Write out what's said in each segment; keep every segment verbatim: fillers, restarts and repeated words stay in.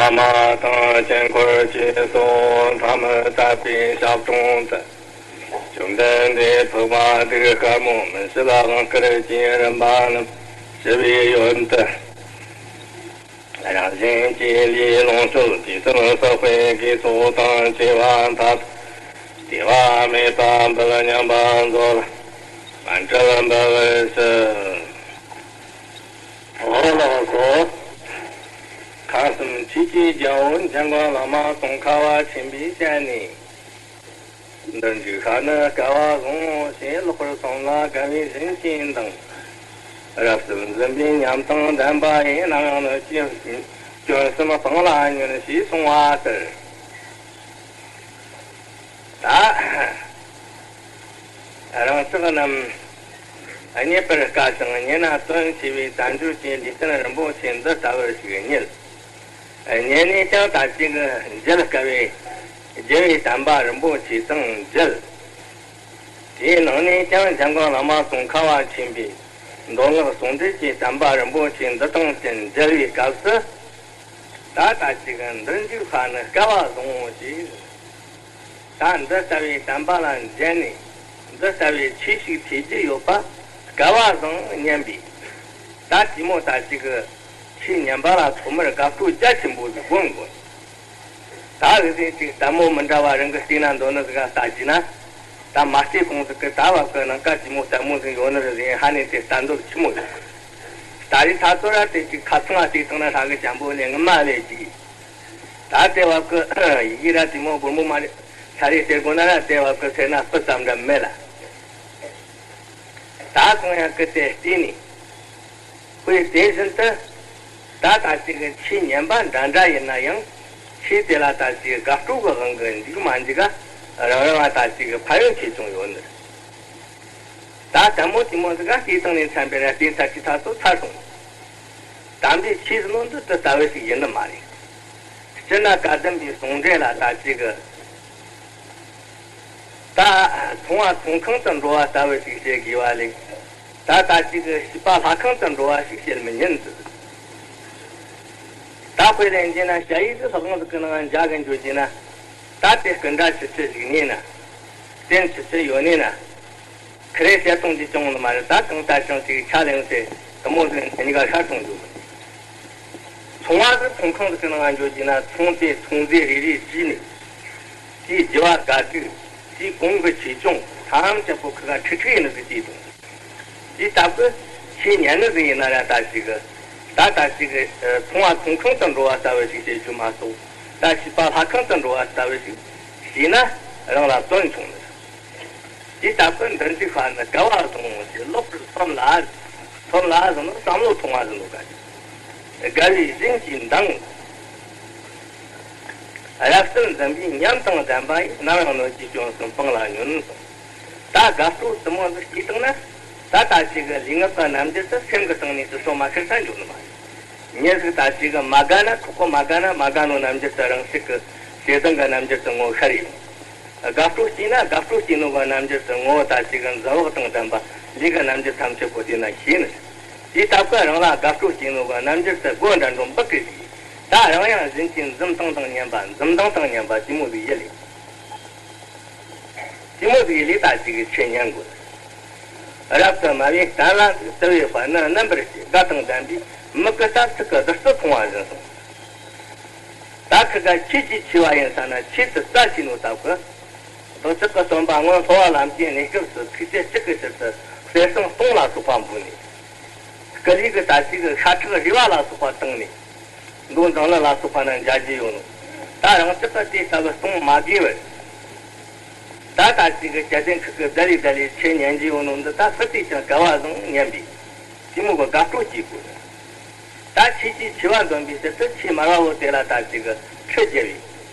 བླ་མ་དང་དཀྱིལ་འཁོར་བཅས་སོགས་མཐའ་མི་དག་པའི་ཞབས་དྲུང་དུ། བཅོམ་ལྡན་འདས་ཕུག་པ་གདུགས་དཀར་མོ་མི་བསྐྱོད་དབང་བསྐུར་གྱི་རིམ་པ་རྣམས་ཞུ་བའི་ཡོན་དུ། རང་གཞན་གྱི་ལུས་ལོངས་སྤྱོད་དུས་གསུམ་བསགས་པའི་དགེ་ཚོགས་དང་བཅས་པ་མཐའ་དག་དེ་བ་མེད་པར་འབུལ་སྙམ་པ་མཛོད་ལ་སྔོན་འགྲོར་འབུལ་བར་ཞུ། ཨོ་ལགས་སོ། ཁམས་གསུམ་ཆོས་ཀྱི་རྒྱལ་པོ་འཇམ་མགོན་བླ་མ་ཙོང་ཁ་པ་ཆེན་པོའི་ཞལ་ནས། འདིར་འཇུག་ཤ་ནི་བསྐལ་པ་བཟང་པོ་ཞེས། ལོག་པར་སོང་ལ་བསྐལ་པའི་བཞིན་གྱི་མདངས། རབ་གསལ་འཛིན་པའི་ཉམས་དང་ལྡན་པ་ཡིས། ནམ་ཡང་གནོད་བྱེད་སྐྱོན་གསུམ་སྤངས་ལ་ཉོན། ཞེས་གསུངས་པ་ལྟར། ད་རང་ཅག་རྣམས་རྙེད་པར་དཀའ་ཞིང་རྙེད་ན་དོན་ཆེ་བའི་དལ་འབྱོར་གྱི་ལུས་རྟེན་རིན་པོ་ཆེ་འདི་ལྟ་བུ་ཞིག་རྙེད། རྙེད་ནས་ཀྱང་ད་ཅིག་འཇལ་དཀའ་བའི་རྒྱལ་བའི་བསྟན་པ་རིན་པོ་ཆེ་ཚང་འཇལ། དེའི་ནང་ནས་ཀྱང་འཇམ་མགོན་བླ་མ་ཙོང་ཁ་པ་ཆེན་པོའི་མདོ་སྔགས་ཟུང་འབྲེལ་གྱི་བསྟན་པ་རིན་པོ་ཆེ་འདི་དང་བསྟུན་མཇལ་བའི་སྐབས་སུ། ད་ལྟ་ཅིག་འདིར་འཇུག་ཤ་ནི་བསྐལ་པ་བཟང་པོ་ཞེས། ད་འདི་ལྟ་བུའི་བསྟན་པ་ལ་མཇལ་ནས། འདི་ལྟ་བུའི་ཆོས་ཤིག་ཐོས་རྒྱུ་ཡོད་པ་བསྐལ་པ་བཟང་སྙམ་པའི། ད་དེ་མོ་ད་ཅིག་ཆོས་ཉན་པ་ལ་ཐོག་མར་དགའ་སྤྲོ་རྒྱ་ཆེན་པོ་ཞིག་སྒོམ་དགོས། ད་འུ་ཚོས་ཅིག་ལྟད་མོ་མི་འདྲ་བ་རང་གིས་བལྟས་ན་འདོད་ནི་ཟིག་ག་ལྟ་རྒྱུ་ན། ད་མ་བལྟས་གོང་ཟིག་གི་ད་བབ་གི་ནང་ཀ་དེ་མོ་ལྟད་མོ་ཟིག་ཡོད་ནི་རེད་ཟེར། ཧ་ནས་དེ་ལྟ་འདོད་ཆི་མོ་ཡོད་གི། ད་རེས་ད་ཚོད་ར་དེ་ཅིག་ཁ་ཚང་ང་བལྟས་བཏང་ན་ཧྲ་གི་ཅན་པོ་ནས་ངི་མ་ལས་ཅིག་ད་དེ་བབ་གི་ཡི་གེ་ར་དེ་མོ་སྒོར་མོ་མ་རེད། ཆ་རེ་སྟེར་དགོས་ན་ར་དེ་བབ་གི་ཟེར་ན་སྤུ་ཙམ་འདྲ་མེད་ལ། ད་གང་ཡང་གི་དེ་བལྟས་ནས། དཔེ་དེ་བཞིན་དུ། ད་ལྟ་ཅིག་གི་ཆོས་ཉན་པ་འདྲ་འདྲ་ཡིན་ན་ཡང་། ཆོས་དེ་ལ་ད་ཅིག་དགའ་སྤྲོ་གི་དབང་གིས་འཇུག་མ་འཇུག་ག་རང་རང་ལ་ད་ཅིག་གི་ཕན་ཡོན་ཆེ་ཆུང་ཡོད་ནི། ད་ལྟད་མོ་དེ་མོ་ཟིག་ག་བལྟས་བཏང་ནས་མཚམས་པས་ར་བལྟས་ཚར་གི་ད་ཚོད་ཚར་སོང་། དམ་པའི་ཆོས་ཟེར་ནོ་འདི་དེ་ལྟ་བུ་ཞིག་ཡིན་ནི་མ་རེད། སྤྱིར་ན་བཀའ་གདམས་པའི་ཟུང་འབྲེལ་ལ་ད་ཅིག་གི་ད་མཐོང་བ་མཐོང་ཁང་དུ་འགྲོ་བ་ལྟ་བུ་ཞིག་བྱེད་དགོས་པ་ལས། ད་ད་ཅིག་གི་བྱིས་པ་ལྷ་ཁང་དུ་འགྲོ་བ་ཞིག་བྱེད་མི་ཉན་ཟེར། ད་དཔེ་ལེན་རྒྱུ་ན་ཞ་ཡི་གི་ལྷ་ཁང་ཟིག་གི་ནང་འཇག་གི་འཇོག་རྒྱུ་ན། ད་དེ་སྐུ་འདྲ་ཆི་ཆི་ཞིག་ནས་ན། རྟེན་ཆི་ཆི་ཡོད་ནས་ན། ཁི་རེ་བཤད་གཏོང་རྒྱུ་ཅང་ནི་མ་རེད། ད་གང་ལྟར་ཅང་ཅིག་ཆ་ལེན་ཚེ་དེ་མོ་ཟིག་གཉིས་ཀ་ཤར་གཏོང་རྒྱུ་མིན། ཚོང་བ་གི་ཚོང་ཁང་གི་ནང་འཇོག་རྒྱུ་ན། ཚོང་དེ་ཚོང་རྫས་རེ་རེ་བྲིས་ནས། དེའི་རྒྱུ་བ་དགའ་སྡུག་དེའི་གོང་གི་ཆེ་ཆུང་ཐམས་ཅད་པོ་ཁི་ག་ཁྲིག་ཁྲིག་ཡིན་ནི་ཟིག་བྲིས་འདུག་དེའི་སྟབས་ཀྱིས་ཆོས་ཉན་ནི་ཟིག་ཡིན་ན་ར་ད་ཅིག་གི། ད་ད་ཅིག་གི་ཚོང་བ་ཚོང་ཁང་དུ་འགྲོ་བ་ལྟ་བུ་ཞིག་བྱེད་རྒྱུ་མ་གཏོགས། ད་བྱིས་པ་ལྷ་ཁང་དུ་འགྲོ་བ་ལྟ་བུ་ཞིག་བྱས་ན་རང་ལ་དོན་ཆུང་ནི། དེ་ལྟ་བུ་འདིར་འཇུག་པ་ནི་བསྐལ་པ་བཟང་པོ་ཞེས། ལོག་པར་སོམས་ལ། སོམས་ལ་ཟེར་ནོ་བསམ་བློ་ཐོངས་པ་ཟེར་ནོ་ག་ཅིག་བསྐལ་པའི་བཞིན་གྱི་མདངས། རབ་གསལ་འཛིན་པའི་ཉམས་དང་ལྡན་པ་ཡིས། ནམ་ཡང་གནོད་བྱེད་སྐྱོན་གསུམ་སྤངས་ལ་ཉོན་གསུངས། ད་དགའ་སྤྲོ་དེ་མོ་ཟིག་སྐྱེས་བཏང་ན། ད་ད་ཅིག་གི་ལུས་ངག་གི་རྣམ་འགྱུར་དེ་སེམས་ཀྱི་སྟེང་ནས་ཅི་སོ་མ་ཤེས་ས་འཇོག་ནི་མ་རེད། མྱི་ཟིག་ད་ཅིག་གི་མ་དགའ་ན། ཁོག་གི་མ་དགའ་ན། མ་དགའ་ནོ་རྣམ་འགྱུར་དེ་རང་ཤུགས་ཀྱིས་ཞེ་སྡང་གི་རྣམ་འགྱུར་དེ་ངོ་ཤར་ཡོང་། དགའ་སྤྲོ་སྐྱེས་ན། དགའ་སྤྲོ་སྐྱེས་ནོ་གི་རྣམ་འགྱུར་དེ་ངོ་བོ་ད་ཅིག་གི་འཛིན་བག་དང་ལྡན་པ། ལུས་ཀྱི་རྣམ་འགྱུར་ཐམས་ཅད་པོ་དེ་ན་ཤེས་ནི། དེའི་སྟབས་ཀྱིས་རང་ལ་དགའ་སྤྲོ་སྐྱེས་ནོ་གི་རྣམ་འགྱུར་དེ་སྒོ་འདྲ་འགྲོ་འབུག་གི་ཞིག་ད་རང་ཡང་བཞིན་གྱི་འཛུམ་མདངས་དང་མཉམ་པ། འཛུམ་མདངས་དང་མཉམ་པ་དེ་མོ་ཟིག་ཡིན་ལེ། དེ་མོ་ཟིག་ལས་ད་ཅིག་གི་ཆོས་ཉན་དགོས། རབ་ཏུ་དམའ་བའི་གཏན་ལ་འདུག་དུ་བའི་དཔལ་ནི་རྣམ་པར་བསྐྱེད། དགའ་དང་ལྡན་པས་མིག་གི་ས། ཚིག་གི་བདུད་རྩི་མཐོང་བ་བཞིན་གསུངས། ད་ཁི་ག་ཆོས་ཀྱི་ཆེ་བ་ཡིན་ས་ན་ཆོས་དེ་རྩ་ཆེ་ནོ་སྟབས་ཀྱིས། བདག་ཅག་གི་སྟོན་པ་སྔོན་འཚོ་བ་ལམ་གྱི་གནས་སྐབས་སུ་ཐུགས་རྗེ་གཅིག་གི་ཕྱིར་དུ་གསེར་སྲང་སྟོང་ལ་སོགས་པ་འབུལ་ནས། སྐུ་ལུས་ཀྱི་ད་ཅིག་གི་ཤ་ཁྲག་རུས་པ་ལ་སོགས་པ་བཏང་ནས། མདོ་མཛངས་བླུན་ལ་སོགས་པ་རྣམས་མཇལ་རྒྱུ་ཡོད་ནོ། ད་རང་ཅག་གིས་དེ་ལྟ་བུ་གཏོང་མ་དགོས་པར། ད་ད་ཅིག་གི་བཅད་ལྡན་ཁུར་གིས་བསྡད་ལས་བསྡད་ལས་ཆོས་ཉན་རྒྱུ་ཡོད་ནོ་འདི་ད་སུ་དེས་ཀྱང་བསྐལ་པ་བཟང་སྙམ་པའི་དེ་མོ་གི་དགའ་སྤྲོ་སྐྱེ་དགོས། ད་ཆོས་ཀྱི་ཆེ་བ་འདོན་པའི་ཕྱིར་དུ་ཆོས་དམའ་བ་བོ་དེ་ལ་ད་ཅིག་གི་ཁྲི་བརྒྱབ་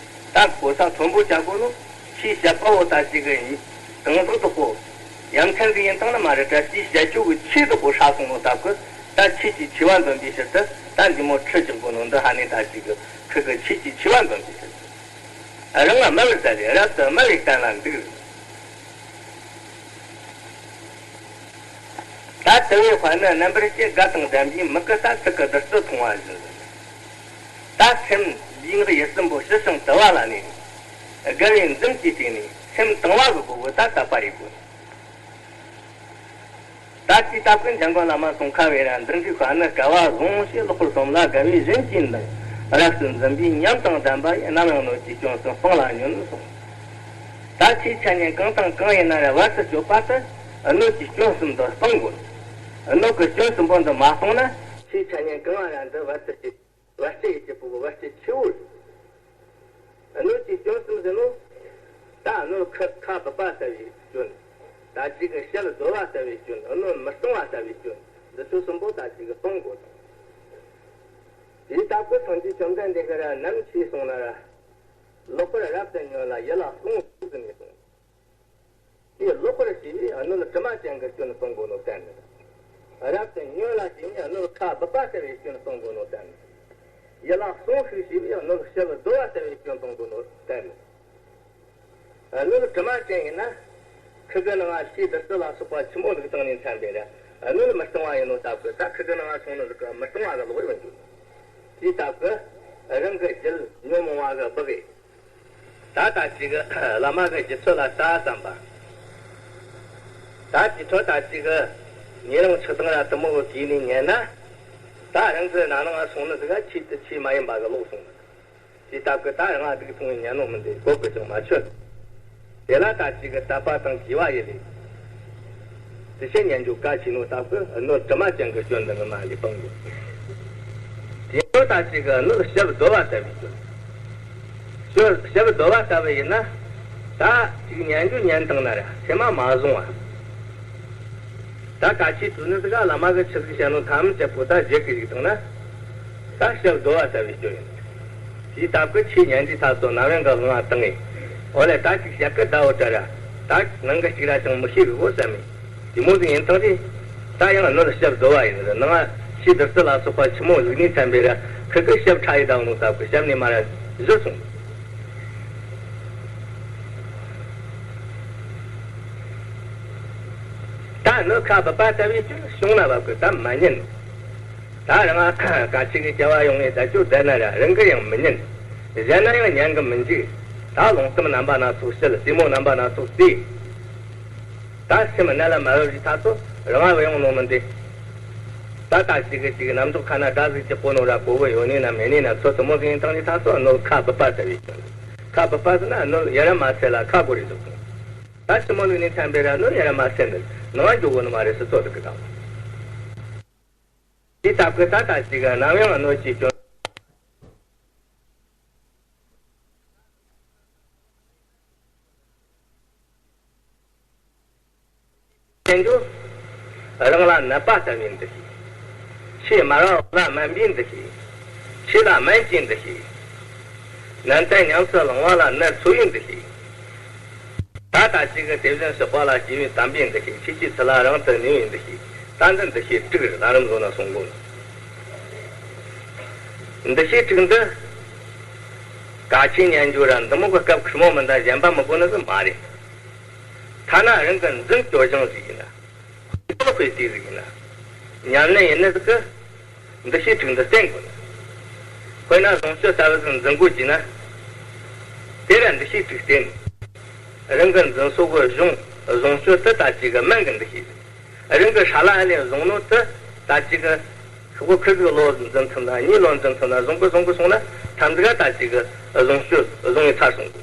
པས། ད་གོ་ས་མཐོན་པོ་བྱ་དགོས་ནོ། ཆོས་བཤད་པ་བོ་ད་ཅིག་གི་གང་ཟག་དག་པོ་ཡ་མཚན་ཟིག་ཡིན་བཏང་ནི་མ་རེད། ད་ཅིག་བཤད་རྒྱུ་གི་ཆོས་དག་པོ་ཧྲ་སོང་ནོ་སྟབས་ཀྱིས། ད་ཆོས་ཀྱི་ཆེ་བ་འདོན་པའི་ཕྱིར་དུ་ད་འདི་མོ་ཁྲི་རྒྱག་དགོས་ནོ་འདི། ཧ་ནས་ད་ཅིག་གི་ཁུར་གིས་ཆོས་ཀྱི་ཆེ་བ་འདོན་པའི་ཕྱིར་དུ། རང་ལ་དམའ་བར་བསྡད་ལས་རབ་ཏུ་དམའ་བའི་གཏན་ལ་འདུག་ད་དུ་བའི་དཔལ་ནི་རྣམ་པར་བསྐྱེད། དགའ་དང་ལྡན་པས་མིག་གི་ས། ཚིག་གི་བདུད་རྩི་མཐོང་བ་བཞིན། ད་སེམས་ ངག་ཡིད་གསུམ་པོ་ཞི་ཞིང་དུལ་བ་ལ་གནས། དགའ་བའི་འཛུམ་གྱིས་བཅུག་ནས་སེམས་དང་བ་གི་སྒོ་བོ་ད་དག་པ་རེ་དགོས། ད་ཅི་ལྟ་བུ་འཇམ་མགོན་བླ་མ་ཙོང་ཁ་བའི་ར་འདི་འདྲའི་ཤ་ནི་སྐལ་བ་བཟང་ཞེས། ལོག་པར་སོམས་ལ་དགའ་བའི་བཞིན་གྱིས་འདང་། རབ་ཏུ་འཛིན་པའི་ཉམས་དང་ལྡན་པ་ཡིས། ནམ་ཡང་སྣོད་ཀྱི་སྐྱོན་གསུམ་སྤང་ལ་ཉོན་གསུངས། ད་ཆོས་འཆད་ཉན་གང་དང་གང་ཡིན་ན་ར་བར་དུ་གཅོད་པ་ལྟར་སྣོད་ཀྱི་སྐྱོན་གསུམ་འདི་སྤང་དགོས། སྣོད་ཀྱི་སྐྱོན་གསུམ་པོ་འདི་མ་སྤངས་ན། ཆོས་འཆད་ཉན་གང་ར་འདི་བར་དུ་གཅོད། བར་ཆད་ཡི་གཅོད་པོ་བར་ཆད་ཆེ་བོ་རེད། སྣོད་ཀྱི་སྐྱོན་གསུམ་ཟེར་ནོ། ད་སྣོད་ཁ་ཁ་སྦུབ་པ་ལྟ་བུའི་སྐྱོན། ད་ཅིག་གི་ཞབས་རྡོལ་བ་ལྟ་བུའི་སྐྱོན། སྣོད་མི་སྤང་བ་ལྟ་བུའི་སྐྱོན། འདི་ཚོ་གསུམ་པོ་ད་ཅིག་གི་སྤང་དགོས་དང་། དེའི་སྟབས་ཀྱིས་སངས་རྒྱས་བཅོམ་ལྡན་འདས་ཀྱིས་ར་ནམ་ཆོས་གསུངས་ན་ར། ལོག་པར་རབ་ཏུ་ཉོན་ལ་ཡིད་ལ་ཟུངས་ཤིག་ཟེར་ནས་གསུངས། དེ་ལོག་པར་བྱས་པས་སྣོད་དྲི་མ་ཅན་གྱི་སྐྱོན་སྤང་དགོས་ནོ་གསན་ནས། རབ་ཏུ་ཉོན་ལ་བྱས་ནས་སྣོད་ཁ་སྦུབ་པ་ལྟ་བུའི་སྐྱོན་སྤང་དགོས་ནོ་གསན་ནས། ཡིད་ལ་ཟུངས་ཤིག་བྱས་པས་སྣོད་ཞབས་རྡོལ་བ་ལྟ་བུའི་སྐྱོན་སྤང་དགོས་ནོ་གསན་ནས། སྣོད་དྲི་མ་ཅན་ཡིན་ན། ཁུ་གི་ནང་ང་ཤའི་བདུད་རྩི་ལ་སོགས་པ་ཆི་མོ་བླུགས་བཏང་ནས་འཚམ་པས་ར། སྣོད་མི་གཙང་བ་ཡིན་ནོ་སྟབས་ཀྱིས་ད་ཁུ་གི་ནང་ང་སོང་ནོ་ཟིག་གི་མི་གཙང་བ་གི་ལོག་ཡོང་རྒྱུ། དེའི་སྟབས་ཀྱིས་རང་གི་རྒྱུད་ཉོན་མོངས་པ་གིས་སྦགས་ཡས། ད་ལྟ་ཅིག་གི་བླ་མ་གི་རྒྱུད་ཚོད་ལ་ལྟ་བསམ་པ། ད་དེ་འཕྲོ་ད་ཅིག་གི་ཉེ་རིང་ཆགས་སྡང་ར་དེ་མོ་གི་གོ་ནས་ཉན་ན། ད་རང་གི་ནང་ང་སོང་ནི་ཟིག་ག་ཆོས་དེ་ཆོས་མ་ཡིན་པ་གི་ལོག་སོང་ནི། དེ་སྟབས་ཀྱིས་ད་རང་ང་སྡིག་མཐོང་ངེ་ཉན་ནོ་མི་འདི་གོ་གི་ཅང་མ་ཆོད། དེ་ལ་ད་ཅིག་གི་དད་པ་དང་གུས་པ་ཡེ་ལས། དེ་ཕྱིར་ཉན་རྒྱུ་གལ་ཆེ་ནོ་སྟབས་ཀྱིས་སྣོད་དྲི་མ་ཅན་གྱི་སྐྱོན་འདི་ངོ་མ་ལས་སྤང་དགོས། དེ་ནས་ད་ཅིག་གི་སྣོད་ཞབས་རྡོལ་བ་ལྟ་བུའི་སྐྱོན། ཞབས་རྡོལ་བ་ལྟ་བུ་ཡིན་ན། ད་ཅིག་ཉན་རྒྱུ་ཉན་བཏང་ན་ར་སེམས་མ་མ་བཟུང་བ། ད་གལ་ཆེ་དུས་ནི་ཟིག་ག་བླ་མ་གིས་ཆི་ཟིག་བཤད་ནོ་ཐམས་ཅད་པོ་ད་བརྗེད་གི་བཞག་བཏང་ན། ད་ཞབས་རྡོལ་བ་ལྟ་བུའི་སྐྱོན་ཡིན། དེའི་སྟབས་ཀྱིས་ཆོས་ཉན་དུས་ད་ཚོ་ནམ་ཡང་གི་དབང་བཏང་ངེ། འོ་ལེ་ད་ཅིག་བཤད་གི་ད་འོ་དྲ་ར། ད་ནང་གི་གཅིག་ར་ཅང་མི་ཤེས་གི་གོ་བསམ་མེད། དེ་མོ་ཟིག་ཡིན་བཏང་དུས། ད་ཡང་སྣོད་ཞབས་རྡོལ་བ་ཡིན་ནི་རེད། ནང་ང་ཤའི་བདུད་རྩི་ལ་སོགས་པ་ཆི་མོ་བླུགས་ནས་འཚམ་པས་ར་ཁུ་གི་ཞབས་ཁྲ་ཡི་བཏང་ནོ་སྟབས་ཀྱིས་ཞབས་ནས་མར་ར་བཞུར་སོང་། ད་སྣོད་ཁ་སྦུབ་པ་ལྟ་བུའི་སྐྱོན་བྱུང་ན་བབ་གི་ད་མ་ཉན། ད་རང་ང་གལ་ཆེ་གི་སྐྱེ་བ་ཡོང་ངེ་ད་ཅོ་བསྡད་ན་ར་རང་གིས་ཡང་མི་ཉན། གཞན་ན་ཡང་ཉན་གི་མི་འཇུག། ད་ལོང་གཏམ་རྣམ་པ་སྣ་ཚོགས་བཤད། རྩེད་མོ་རྣམ་པ་སྣ་ཚོགས་རྩེ། ད་སེམས་གནད་ལ་མ་བབས་ཀྱི་ཐ་ཚོ་རང་ང་བུད་ཡོང་ནོ་མི་འདི། ད་ལྟ་ཅིག་གི་ཅིག་རྣམ་རྫོགས་ཁ་ན་སྒྲ་ཟིག་གི་གོ་ནོ་ར་གོ་བོ་ཡོད་ནི་ན་མེད་ནི་ན་ཚོ་དེ་མོ་ཟིག་ཡིན་བཏང་ནི་ཐ་ཚོ་སྣོད་ཁ་སྦུབ་པ་ལྟ་བུའི་སྐྱོན། ཁ་སྦུབ་པ་ཟེར་ན་སྣོད་ཡ་ར་མ་ཚད་ལ་ཁ་སྒོ་རེ་ཟིག་སོང་། ད་ཆི་མོ་ལུགས་ནས་འཚམ་པས་ར་སྣོད་ཡ་ར་མ་ཚད་ནི་ནང་འཇུག་གོ་ནི་མ་རེད་ཟེར་ཚོ་ཟིག་གི་དང་། དེའི་སྟབས་ཀྱིས་ད་ལྟ་ཅིག་གི་ནམ་ཡང་སྣོད་ཀྱི་སྐྱོན། བསྟན་རྒྱུ། རང་ལ་ནད་པ་ལྟ་བུའི་འདུ་ཤེས། ཆོས་སྨྲ་བ་ལ་དམན་པའི་འདུ་ཤེས། ཆོས་ལ་དམན་གྱི་འདུ་ཤེས། ནན་ཏན་ཉམས་སུ་བླང་བ་ལ་ནད་འཚོ་བའི་འདུ་ཤེས། ད་ལྟ་ཅིག་གི་དེ་བཞིན་གཤེགས་པ་ལ་སྐྱེ་བའི་དམ་པའི་འདུ་ཤེས། ཆོས་ཀྱི་ཚུལ་ལ་རང་དུ་གནས་པའི་འདུ་ཤེས། ད་འདི་འདུ་ཤེས་དྲུག་རེད། ལམ་རིམ་བཟོ་ན་གསུང་གོ་ནོ། འདུ་ཤེས་དྲུག་འདི། གལ་ཆེ་ཉན་རྒྱུ་ར་འདི་མོ་གི་སྐབས་ཁེར་མོ་མིན་ད་གཞན་པ་མི་དགོས་ནི་ཟིག་མ་རེད། ཐ་ན་རང་གི་འཛིན་སྐྱོར་སྦྱང་ཟིག་ཡིན་ན། དཔེ་དེ་ཟིག་ཡིན་ན། ཉམས་ལེན་ཡིན་ནི་ཟིག་གི་འདུ་ཤེས་དྲུག་འདི་བསྟེན་དགོས་ནི། དཔེར་ན་བཟུང་སྤྱོད་ལྟ་བུ་ཟིག་འཛིན་དགོས་ཀྱི་ན། དེ་ར་འདུ་ཤེས་དྲུག་བསྟེན། རང་གི་འཛིན་སོ་གི་གཞུང་བཟུང་སྤྱོད་དེ་ད་ཅིག་གི་དམན་གི་འདུ་ཤེས་ཟིག། རང་གི་ཧྲ་ལ་ཨ་ལས་བཟུང་ནོ་དེ་ད་ཅིག་གི་ཤོག་གུ་ཁུ་གི་ལོ་འཛིན་ཐུབ་ན། གཉིས་ལོ་འཛིན་ཐུབ་ན། བཟུང་གི་བཟུང་གི་སོང་ན་ཐམས་ཅད་ད་ཅིག་གི་བཟུང་སྤྱོད་བཟུང་ཡི་ཚར་སོང་གི།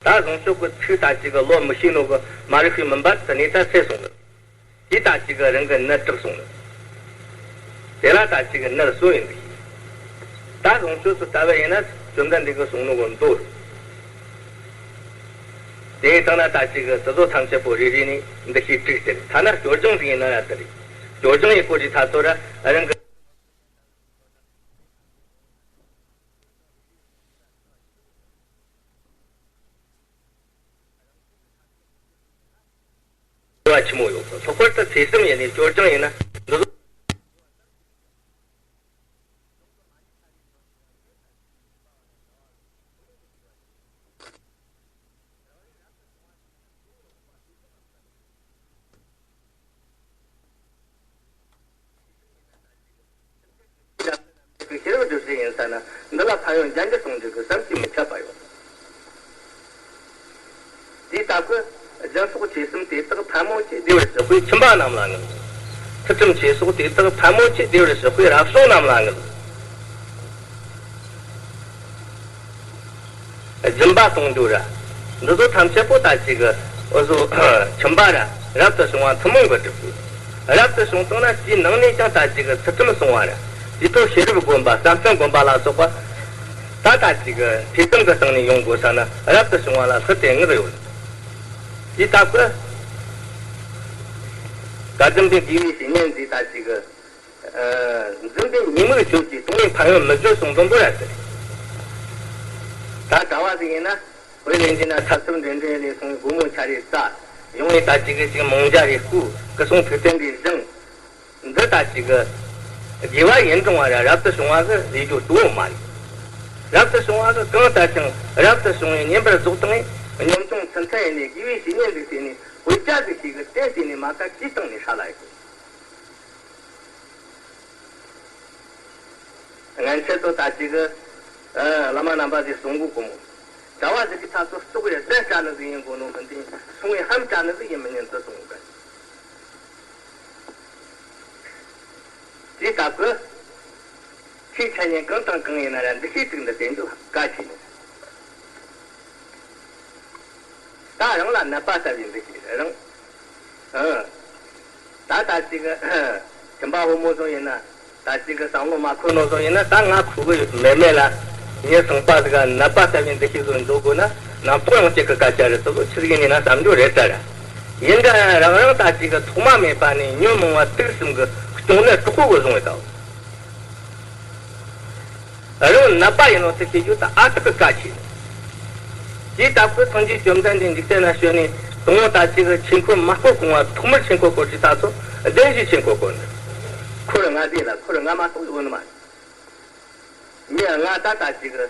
ད་བཟུང་སྤྱོད་གི་ཚིག་ད་ཅིག་གི་ལོ་མི་ཤེས་ནོ་གི་མ་རིག་པའི་མུན་པ་དེ་ནས་ད་སེལ་སོང་ནི། དེ་ད་ཅིག་གི་རང་གི་ནད་དྲག་སོང་ནི། དེ་ལ་ད་ཅིག་གི་ནད་གསོ་ཡིན་གི། ད་བཟུང་སྤྱོད་དེ་ལྟ་བུ་ཡིན་ན་བཅོམ་ལྡན་འདས་ཀྱིས་གསུངས་ནོ་གི་མདོ་རེད། དེ་ཡིན་ཐང་ན་ད་ཅིག་གི་དེ་ཚོ་ཐམས་ཅད་པོ་རེ་རེ་ནས་འདུ་ཤེས་དྲུག་ཟེར། ཐ་ན་སྐྱོར་སྦྱོང་ཟིག་ཡིན་ན་ཡང་དེ་རེད། སྐྱོར་སྦྱོང་ཡི་སྐོར་གྱི་ཐ་ཚོ་ར་རང་གི་བ་ཆི་མོ་ཡོད་གི། ལྷག་པར་དུ་ཚེ་གསུམ་ཡིན་ནས་སྐྱོར་སྦྱོང་ཡིན་ན་འདི་ཚོ། ཤེས་རབ་སྒྲུབ་བྱེད་ཡིན་ས་ན་འདི་ལ། ཕན་ཡོན་ལྗན་ལྗིན་གཏོང་རྒྱུ་གི་བསམ་གྱིས་མི་ཁྱབ་པ་ཡོད། དེའི་སྟབས་ཀྱིས་སྦྱིན་སོགས་ཆོས་གསུམ་དེ་དག་ཕན་མོ་ཆེ་བདེ་བར་གཤེགས་པའི་ཁྱིམ་པ་རྣམས་ལ་བསྔགས། ཚུལ་ཁྲིམས་ཆོས་སོགས་དེ་དག་ཕན་མོ་ཆེ་བདེ་བར་གཤེགས་པའི་རབ་བྱུང་རྣམས་ལ་བསྔགས། སྦྱིན་པ་གཏོང་རྒྱུ་ར། འདི་ཚོ་ཐམས་ཅད་པོ་ད་ཅིག་གི་འུ་ཚོ་ཁྱིམ་པ་ར་རབ་ཏུ་བྱུང་བ་ཐུན་མོང་གི་གྲུབ་དགོས། རབ་ཏུ་བྱུང་བཏང་ན་དེའི་ནང་ནས་ཀྱང་ད་ཅིག་གི་ཚུལ་ཁྲིམས་སྲུང་བ་ར། དེའི་ཐོག་ཤེས་རབ་སྒོམ་པ་བསམ་གཏན་སྒོམ་པ་ལ་སོགས་པ། ད་ད་ཅིག་གི་ཐོས་བསམ་གྱི་སྟེང་ནས་ཡོང་དགོས་ས་ནི་རབ་ཏུ་བྱུང་བ་ལ་ལྷག་སྟེ་བསྔགས་ཡོད། དེའི་སྟབས་ཀྱིས། བཀའ་གདམས་པའི་དགེ་བའི་བཤེས་གཉེན་ཟེར་ད་ཅིག་གི། ཨ། འཛིན་པའི་ཉེས་དམིགས་གཅོད་ཀྱི་གཏོང་བའི་ཕན་ཡོན་མི་བརྗོད་གསུང་དུ་འབོད་ར་ཟེར། ད་གྲྭ་བ་ཟིག་ཡིན་ན། དཔེ་ལེན་རྒྱུ་ན་ཐབ་ཚུལ་འདྲེན་འདྲེན་ལས་སོང་སྒོ་མོ་ཆ་རེ་བཙའ། ཡོང་བའི་ད་ཅིག་གི་ཅིག་མང་ཇ་རེ་བསྐོལ། སྐུ་གསུང་ཐུགས་རྟེན་རེ་བཞེངས། འདི་ད་ཅིག་གི་དགེ་བ་ཡིན་རུང་བ་ར་རབ་ཏུ་བྱུང་བ་གི་ལས་རྒྱུ་གཙོ་བོ་མ་རེད། རབ་ཏུ་བྱུང་བ་གི་གང་ལྟར་ཀྱང་རབ་ཏུ་བྱུང་བའི་བསྙེན་པར་རྫོགས་བཏང་ངས་གཉོམ་ཆུང་ཚུལ་མཐུན་ཡིན་ནས་དགེ་བའི་བཤེས་གཉེན་ཟིག་བལྟས་ནས་བོད་ཇ་ཟིག་ཞིག་གི་རྟེན་བྱས་ནས་མ་ཁ་ཅིས་བཏང་ནས་ཧྲ་ལ་ཡི་གོ། སྔན་ཆད་དུ་ད་ཅིག་གི། ཨ། བླ་མ་རྣམ་པ་ཟིག་གསུང་གོ་གོ་མོ། གྲྭ་བ་ཟིག་གི་ཐབ་ཚོ་ལྕོག་རེ་གདན་སྐྱ་ནི་ཟིག་ཡིན་དགོས་ནོ་མི་འདི་སོང་བའི་ཧམ་སྐྱ་ནི་ཟིག་ཡིན་མི་ཉན་དུ་སོང་གི། དེའི་སྟབས་ཀྱིས། ཁྱེད་ཆ་ཉན་གང་དང་གང་ཡིན་ན་ར་འདུ་ཤེས་དྲུག་འདི་བསྟེན་རྒྱུ་གལ་ཆེ་ནི། ད་རང་ལ་ནད་པ་ལྟ་བུའི་འདུ་ཤེས་རང་། ཨང་། ད་ད་ཅིག་གི། ཁྱིམ་པ་བུ་མོ་ཚོ་ཡིན་ན། ད་ཅིག་གི་བསམ་བློ་མ་འཁོར་ནོ་ཚོ་ཡིན་ན། ད་ང་ཁུ་གི་མེད་མེད་ལ། ངའི་སང་པ་ཟིག་ག་ནད་པ་ལྟ་བུའི་འདུ་ཤེས་ཚོ་འཇོག་དགོས་ན། ནམ་ཐོག་ཡོང་ཅིག་གི་སྐད་ཆ་རེད། དེ་ཚོ་ཆི་ཟིག་ཡིན་ན་བསམ་རྒྱུ་རེད་ད་ར། ཡིན་ད་རང་རང་ད་ཅིག་གི་ཐོག་མ་མེད་པ་ནས་ཉོན་མོངས་པ་དུག་གསུམ་གི་གཅོང་ནད་དྲག་པོ་གི་བཟུང་བའི་ད། རང་ནད་པ་ཡིན་ནོ་དེ་ཤེས་རྒྱུ་ད་ཨ་ཏག་གི་གལ་ཆེ། དེའི་སྟབས་ཀྱིས་སངས་རྒྱས་བཅོམ་ལྡན་འདས་འཇིག་རྟེན་ན་བྱོན་ནས་དང་པོ་ད་ཅིག་གི་ཆོས་འཁོར་མ་བསྐོར་གོང་བ་ཐོག་མར་ཆོས་འཁོར་བསྐོར་རྒྱུ་ད་ཚོ་བདེན་བཞིའི་ཆོས་འཁོར་བསྐོར་ནི། འཁོར་ལྔ་སྡེ་ལ་འཁོར་ལྔ་མ་གཏོགས་ཡོད་ནི་མ་རེད། མི་ལྔ་ད་ད་ཅིག་གི་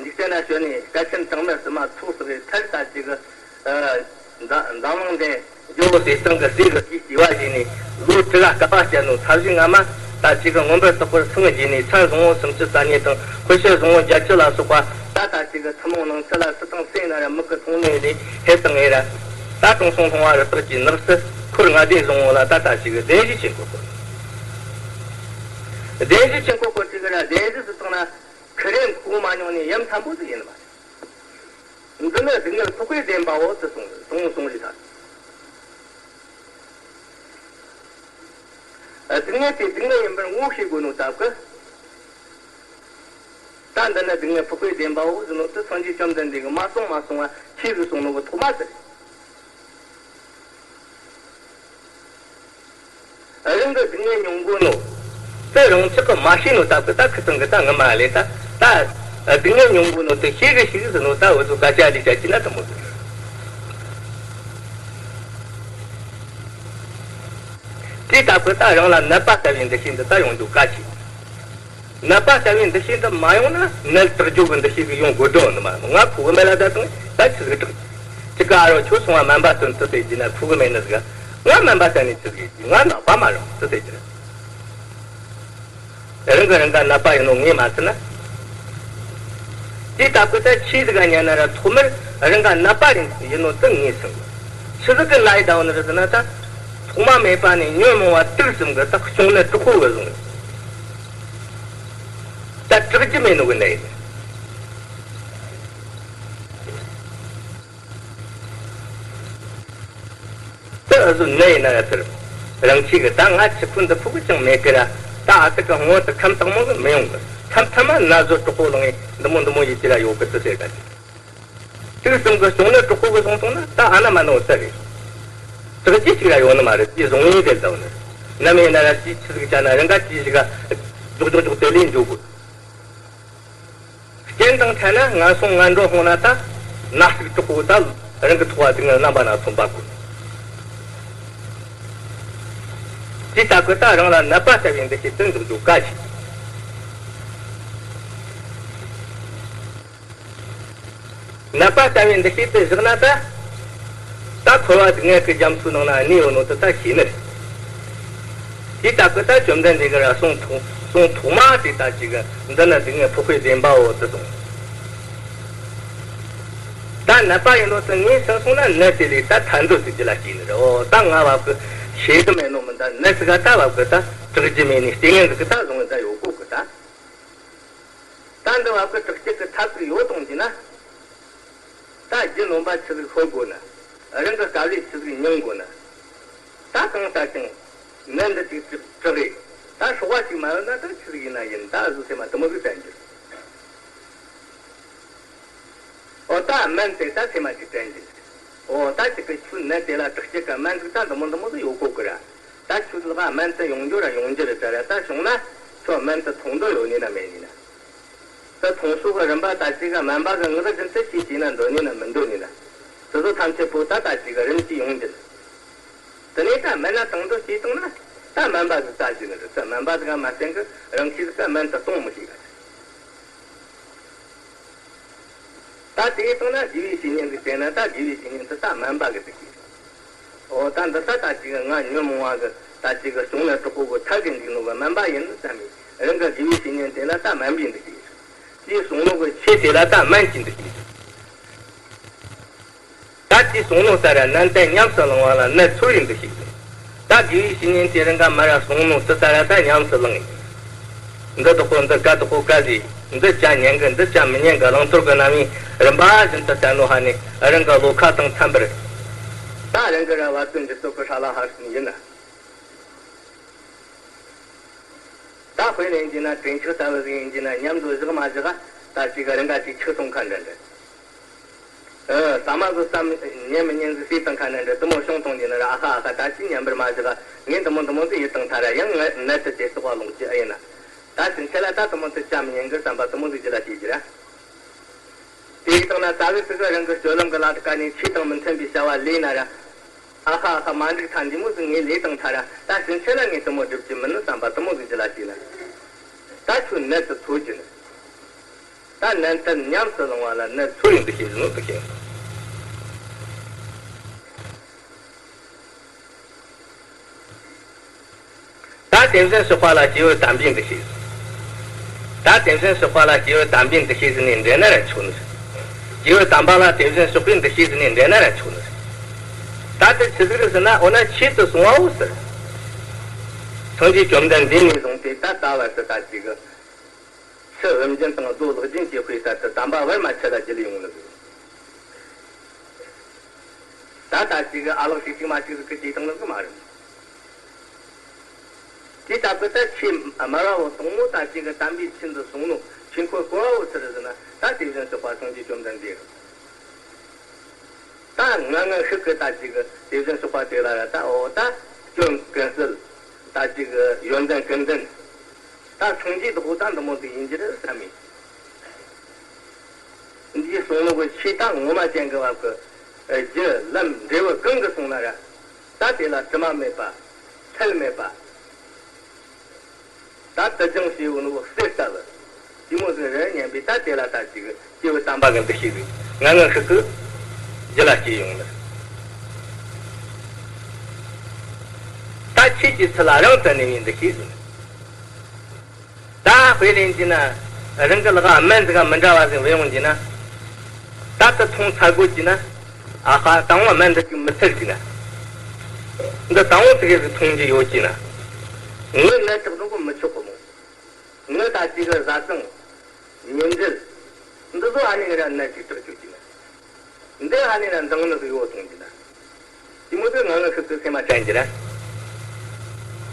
འཇིག་རྟེན་ན་བྱོན་ནས་སྐལ་ཆེན་གྲངས་མེད་བསུ་མ་ཚོགས་བསགས་པའི་མཐར་ད་ཅིག་གི། ཨ། འཛམ་འཛམ་གླིང་འདི་ཇོ་བོ་ཟས་གཙང་གི་ཟས་ཀྱི་དུས་བྱས་པ་བྱས་ནས་ལོ་དྲུག་ལ་བསྐལ་པ་བསྐྱལ་ནོ་ཚར་བཞི་སྔ་མ་ད་ཅིག་གི་མངོན་པར་རྟོགས་པར་སངས་རྒྱས་ནས་མཚན་བཟང་པོ་སུམ་ཅུ་རྩ་གཉིས་དང་འཁོར་ཕྱིར་བཟང་པོ་བརྒྱད་ཅུ་ལ་སོགས་པ་ད་ད་ཅིག་གི་ཐུན་མོང་སྣང་ཚུལ་ལ་སུ་དང་སུ་ཡིན་ན་ར་མིག་གིས་མཐོང་ནས་ལས་ཧེ་དང་ངེ་ར། ད་དྲང་སྲོང་སློང་བ་རི་དྭགས་ཀྱི་ནགས་སུ་འཁོར་ལྔ་སྡེ་བཟང་པོ་ལ་ད་ད་ཅིག་གི་བདེན་བཞིའི་ཆོས་འཁོར་བསྐོར། བདེན་བཞིའི་ཆོས་འཁོར་བསྐོར་ཅིག་གི་ར་བདེན་བཞི་སུ་དང་ན། ཁི་རེ་གོ་མ་མྱོང་ནས་ཡུན་ཐམ་པོ་ཟིག་ཡིན་ནི་མ་རེད། འདི་ནི་སྡུག་བསྔལ་འཕགས་པའི་བདེན་པའོ་ཟེར་གསུངས་གསུངས་གསུངས་རེད་ད། སྡུག་བསྔལ་དེ་སྡུག་བསྔལ་ཡིན་པར་ངོ་ཤེས་དགོས་ནོ་སྟབས་ཀྱིས། ད་འདི་ནི་སྡུག་བསྔལ་འཕགས་པའི་བདེན་པའོ་ཟེར་ནོ་དེ་སངས་རྒྱས་བཅོམ་ལྡན་འདས་ཀྱིས་མ་གསུངས་མ་གསུངས་པ་ཁྱེད་ཀྱིས་གསུངས་ནོ་གི་ཐོག་མ་ཟིག་རེད། རང་གི་སྡུག་བསྔལ་མྱོང་གོ་ནོ། དེ་རང་ཅག་གིས་མ་ཤེས་ནོ་སྟབས་ཀྱིས་ད་ཁི་ཚང་གིས་ད་ངི་མ་ལས་ད། ད་སྡུག་བསྔལ་མྱོང་གོ་ནོ་དེ་ཤེས་གི་ཤེས་གི་ཟེར་ནོ་ད་འུ་ཚོ་སྐད་ཆ་འདི་བཤད་ཀྱི་ན་དེ་མོ་ཟིག་དེ་སྟབས་ཀྱིས་ད་རང་ལ་ནད་པ་ལྟ་བུའི་འདུ་ཤེས་འདི་ད་ཡོང་རྒྱུ་གལ་ཆེ། ནད་པ་ལྟ་བུའི་འདུ་ཤེས་འདི་མ་ཡོང་ན་ནད་དྲག་རྒྱུ་གི་འདུ་ཤེས་གི་ཡོང་དགོས་དོན་ནི་མ་རེད། ང་ཁུ་གི་མེད་ལ་ད་དང་ད་ཆི་ཟིག་དྲག་ཅི་ག་ཨ་རོ་ཁྱོད་སོང་བ་སྨན་པ་སྟོན་དུ་ཟེར་གྱི་ན་ཁུ་གི་མེད་ནི་ཟིག་ང་སྨན་པ་ལྟ་ནས་ཆི་ཟིག་ཡེད་ཀྱི། ང་ནད་པ་མ་རེད་དུ་ཟེར་གྱི་རེད། རང་གི་རང་ག་ནད་པ་ཡིན་ནོ་ངས་མ་ཟིན་ན། དེ་ལྟ་བུ་ད་ཆི་ཟིག་ག་ཉན་ན་ར་ཐོག་མར་རང་ག་ནད་པ་ཡིན་ཡིན་ནོ་དེ་ངས་ཟིན་གི། ཆི་ཟིག་གི་ནད་ཡིན་ད་འོ་ནི་རེད་ཟེར་ན་ད། ཐོག་མ་མེད་པ་ནས་ཉོན་མོངས་པ་དུག་གསུམ་གི་ད་གཅོང་ནད་དྲག་པོ་གི་བཟུང་། ད་དྲག་རྒྱུ་མེད་ནོ་གི་ནད་ཡིན། ད་འུ་ཟོ་ནད་ཡིན་ན་ཡ་ཚར། རང་ཆས་གི་ད་ང་ཆི་ཁུ་འདི་ཕུ་གི་ཅང་མེད་གི་ར། ད་ཨ་ཏི་ཀ་སྔོན་དུ་ཁམས་དྭངས་མོ་གི་མི་ཡོང་གི། ཁམས་ཐ་མ་ན་ཟོ་དྲག་པོ་ལངས་ངེ་འདི་མོ་འདི་མོ་ཡི་ཅི་ར་ཡོད་གི་དུ་ཟེར་ག་ཅིག་དུག་གསུམ་གི་གཅོང་ནད་དྲག་པོ་གི་བཟུང་སོང་ན་ད་ཨ་ན་མ་ནོ་ཙ་རེད། དྲག་རྒྱུ་ཅིག་ར་ཡོད་ནི་མ་རེད། དེ་བཟུང་ཡིན་དེ་ལྟ་བུ་ནི། ནམ་ཡིན་ན་ར་དེ་ཆི་ཟིག་བྱ་ན་རང་ག་དེ་ཞིག་ག་རྒྱོག་རྒྱོག་རྒྱོག་དེ་ལས་འཇོག་དགོས། རྐྱེན་དང་འཕྲད་ན་ངན་སོང་ངན་འགྲོ་ལྷུང་ན་ད་ན་ཟུག་དྲག་པོ་ད་རང་གི་ཐོག་བ་དེ་ངའི་རྣམ་པ་ན་ཐོན་པ་དགོས། དེ་ལྟ་བུ་ད་རང་ལ་ནད་པ་ལྟ་བུའི་འདུ་ཤེས་དེ་འཇོག་རྒྱུ་གལ་ཆེ། ནད་པ་ལྟ་བུའི་འདུ་ཤེས་དེ་བཞག་ན་ད། ད་འཁོར་བ་སྡུག་བསྔལ་གྱི་རྒྱ་མཚོའི་ནང་ན་གནས་ཡོད་ནོ་དེ་ད་ཤེས་ནི་རེད། དེ་ལྟ་བུ་ད་བཅོམ་ལྡན་འདས་ཀྱིས་ར་གསུངས་ཐོག་ དོན་ཐོག་མ་དེ་ད་ཅིག་གི་འདི་ནི་སྡུག་བསྔལ་འཕགས་པའི་བདེན་པའོ་དེ་སོང་། ད་ནད་པ་ཡིན་ནོ་དེ་ངོས་ཟིན་སོང་ན་ནད་དེ་ལས་ད་ཐར་འདོད་དེ་རྒྱུད་ལ་སྐྱེས་ནི་རེད། འོ་ད་ང་བབ་གི་ཤེས་གི་མེད་ནོ་མིན་ད། ནད་ཟིག་ག་ད་བབ་གི་ད་དྲག་རྒྱུ་མེད་ནི་ལྟས་ངན་ཟིག་གི་ད་བཟུང་ད་ཡོད་གོ་གི་ད། ད་འདི་བབ་གི་དྲག་སྐྱེད་གི་ཐབས་ཟིག་ཡོད་གཏོང་རྒྱུ་ན། ད་རྒྱུ་ནོམ་པ་ཆི་ཟིག་ཤོར་དགོས་ན། རང་གི་དཀའ་ལས་ཆི་ཟིག་མྱོང་དགོས་ན། ད་གང་ལྟར་ཀྱང་ནད་འདི་ཅིག་དྲག་དྲག་རེད། ད་སྲོག་པ་ཅིག་མ་ཡོང་ན་ད་ཆི་ཟིག་ཡིན་ན་ཡིན། ད་གཟུགས་སེམས་མ་དུ་མོ་ཟིག་བསྟན་རྒྱུ། འོ་ད་སྨན་དེ་ད་སེམས་མ་ཅིག་དྲན་གྱི། འོ་ད་ཅིག་གི་ཁྱོད་ནད་དེ་ལ་དྲག་སྐྱེད་གི་སྨན་ཟིག་ད་འདི་མོ་འདི་མོ་ཟིག་ཡོད་གོ་གི་ར། ད་ཁྱོད་ལག་སྨན་དེ་ཡོང་རྒྱུ་ར་ཡོང་རྒྱུ་རེད་ད་ར། ད་བྱུང་ན་ཁྱོད་སྨན་དེ་འཐུང་འདོད་ཡོད་ནི་ན་མེད་ནི་ན། ད་འཐུང་ཕྱོགས་གི་རིམ་པ་ད་ཅིག་གི་སྨན་པ་གི་ངག་རྒྱུན་དུ་ཅིག་བྱས་ན་འདོད་ནི་ན་མི་འདོད་ནི་ན། དེ་ཚོ་ཐམས་ཅད་པོ་ད་ད་ཅིག་གི་རིམ་གྱིས་ཡོང་རྒྱུ། དེ་ནས་ད་སྨན་སྣ་དང་དུ་བྱས་བཏང་ན་ད་སྨན་པ་གི་ད་ཅིག་ནི་རེད། ད་སྨན་པ་ཟིག་ག་མ་བསྟེན་གི་རང་གིས་ཟིག་ག་སྨན་དེ་གཏོང་མི་ཤེས་ག། ད་དེ་བཏང་ན་དགེ་བའི་བཤེས་གཉེན་གྱིས་བསྟེན་ན་ད་དགེ་བའི་བཤེས་གཉེན་དེ་ད་སྨན་པ་གི་འདུ་ཤེས། འོ་ད་འདི་ད་ད་ཅིག་ང་ཉོན་མོངས་པ་གི་ད་ཅིག་གི་གཅོང་ནད་དྲག་པོ་གི་ཐར་གི་འཇུག་ནོ་གི་སྨན་པ་ཡིན་བསམ་མི་རང་གི་དགེ་བའི་བཤེས་གཉེན་དེ་ལ་ད་སྨན་པའི་འདུ་ཤེས། དེའི་གསུང་ནོ་གི་ཆོས་དེ་ལ་ད་སྨན་གྱི་འདུ་ཤེས། ད་ཅི་གསུང་ནོ་ལྟར་ནན་ཏན་ཉམས་སུ་བླང་བ་ལ་ནད་ཚོར་བའི་འདུ་ཤེས་ཟེར། ད་དགེ་བའི་བཤེས་གཉེན་དེ་རང་ག་མ་ར་གསུང་ནོ་དེ་ལྟར་ད་ཉམས་སུ་བླང་ཡིན། འདི་དག་པོ་འདི་ཀ་དག་པོ་ཀ་ཟེར། འདི་བྱ་ཉན་གི་འདི་བྱ་མི་ཉན་གི་བླང་དོར་གི་རྣམ་དབྱེ་རིམ་པ་བཞིན་དུ་བསྟན་ནོ་ཧ་ནི་རང་གི་བློ་ཁ་དང་འཚམ་པར། ད་རང་གི་ར་བབ་ཀུན་གྱི་སྟོབས་ཀྱི་ཧྲ་ལ་ཧ་སུན་ཡིན་ན། ད་དཔེ་ལེན་གྱི་ན་དྲན་ཆགས་ལྟ་བུ་ཟིག་ཡིན་གྱི་ན་མཉམ་དུ་བཞག་མ་བཞག་ད་ཅིག་རང་ག་ཅིག་ཆགས་སོང་ཁ་འདྲ་འདྲ། ཨ། ཟ་མ་ཟོས་ཙམ་ཉན་མི་ཉན་ཟིག་ཟས་དང་ཁ་ནས་འདྲ་དུ་མོ་བྱུང་གཏོང་རྒྱུ་ན་ར། ཨ་ཧ་ཨ་ཧ། ད་ཅི་ཉན་པར་མ་བཞག་ངས་འདི་མོ་འདི་མོ་ཟིག་ཡིད་བཏང་ཐལ་ར། ཡང་ངས་ནད་དེ་ཇེ་སོག་པ་ལོག་རྒྱུ་ཨེ་ཡིན་ན། ད་ཕྱིན་ཆད་ལ་ད་དུ་མོ་དེ་བྱ་མི་ཉན་གི་བསམ་པ་དུ་མོ་ཟིག་རྒྱུད་ལ་སྐྱེ་རྒྱུ་ར། དེ་ཡིད་བཏང་ན་ཙ་གི་ཙི་གི་རང་གི་སྤྱོད་ལམ་གི་ལ་དཀའ་ནས་ཆོས་དང་མི་མཐུན་པའི་བྱ་བ་ལས་ན་ར། ཨ་ཧ་ཨ་ཧ། མ་འགྲིག་ཐལ། འདི་མོ་ཟིག་ངས་ལས་བཏང་ཐལ་ར། ད་ཕྱིན་ཆད་ལ་ངས་དུ་མོ་སྒྲུབ་རྒྱུ་མིན་ནི་བསམ་པ་དུ་མོ་ཟིག་རྒྱུད་ལ་སྐྱེ་ན། ད་ཁྱོད་ནད་དེ་ཚོར་རྒྱུ་ནི། ད་ནན་ཏན་ཉམས་སུ་བླང་བ་ལ་ནད་ཚོར་བའི་འདུ་ཤེས་ཟེར་ནོ་དེ་ཤེས། ད་དེ་བཞིན་གཤེགས་པ་ལ་སྐྱེས་བུ་དམ་པའི་འདུ་ཤེས། ད་དེ་བཞིན་གཤེགས་པ་ལ་སྐྱེས་བུ་དམ་པའི་འདུ་ཤེས་ཟེར་ནས་འདྲེན་ན་ར་ཆོག་ནི་རེད། སྐྱེས་བུ་དམ་པ་ལ་དེ་བཞིན་གཤེགས་པའི་འདུ་ཤེས་ཟེར་ནས་འདྲེན་ན་ར་ཆོག་ནི་རེད། ད་དེ་ཆི་ཟིག་རེད་ཟེར་ན། འོ་ན་ཆོས་དེ་གསུང་བའོ་ཟེར། སངས་རྒྱས་བཅོམ་ལྡན་འདས་ནས་བཟུང་སྟེ་ད་ལྟ་བར་དུ་ད་ཅིག་གི་ཕྱི་རིམ་བྱོན་དང་རྫོགས་ལྷག་བྱོན་གྱི་དཔེ་ལྟར་དུ་དམ་པ་བར་མ་ཆད་ལ་བརྒྱུད་ལས་ཡོང་ནི་རེད། ད་ལྟ་ཅིག་གི་ཨ་ལགས་ཤིག་ཅིག་མ་ཅིག་ཟིག་གིས་བྱས་བཏང་ནི་ཟིག་མ་རེད། དེ་ལྟ་བུ་ད་ཆོས་སྨྲ་བ་བོ་དང་མོ་ད་ཅིག་གི་དམ་པའི་ཆོས་འདི་གསུང་ནོ། ཆོས་འཁོར་བསྐོར་བ་བོ་ཚུར་ཟིན་ན་ད་དེ་བཞིན་གཤེགས་པ་སངས་རྒྱས་བཅོམ་ལྡན་འདས་རེད། ད་ངན་ངན་ཤུགས་ཀྱིས་ད་ཅིག་གི་དེ་བཞིན་གཤེགས་པ་དེ་ལ་ར་ད་འོ་ད་སྐྱོན་ཀུན་སེལ། ད་ཅིག་གི་ཡོན་ཏན་ཀུན་ལྡན། ད་སངས་རྒྱས་དེ་ད་འདི་མོ་ཟིག་ཡིན་རྒྱུ་རེད་བསམ་མི། འདིའི་གསུང་ནོ་གི་ཆོས་ད་ངོ་མ་ཅན་གི་བབ་གི་རྒྱུ་ལམ་འབྲས་བུ་གང་གི་གསུང་ན་ར། ད་དེ་ལ་དྲི་མ་མེད་པ། ཚད་མེད་པ། ད་དུ་སྦྱངས་བྱས་ཡོད་ནོ་གི་གསེར་ལྟ་བུ། དེ་མོ་ཟིག་རེད་སྙམ་པའི་ད་དེ་ལ་ད་ཅིག་གི་སྐྱེས་བུ་དམ་པ་གི་འདུ་ཤེས་ཟིག་ངན་ངན་ཤུགས་ཀྱིས་རྒྱུད་ལ་སྐྱེས་ཡོང་ནི། ད་ཆོས་ཀྱི་ཚུལ་ལ་རང་དུ་གནས་པའི་འདུ་ཤེས་ཟིག་ད་དཔེ་ལེན་གྱི་ན། རང་གི་ལག་སྨན་ཟིག་མི་འདྲ་བ་ཟིག་བུད་ཡོང་གྱི་ན། ད་དེ་འཐུང་ཚར་དགོས་ཀྱི་ན། ཨ་ཧ། དང་པོ་སྨན་འདི་ཅིག་མི་ཚར་གྱི་ན། འདི་དང་པོ་དེ་གི་ཟིག་འཐུང་རྒྱུ་ཡོད་ཀྱི་ན། ངའི་ནད་དྲག་འགྲོ་གི་མི་ཆོག་གི་མོ། ངའི་ད་ཅིག་གི་བཟའ་ཚང་། ཉེ་འབྲེལ། འདི་ཚོ་ཨ་ནི་གི་ར་ནད་ཅིག་དྲག་བཅུག་གྱི་ན། འདི་ཨ་ནི་ར་འདང་ནི་ཟིག་ཡོད་གཏོང་གྱི་ན། དེ་མོ་དེ་ངན་ངན་ཤུགས་ཀྱིས་སེམས་མ་དྲན་གྱི་ར།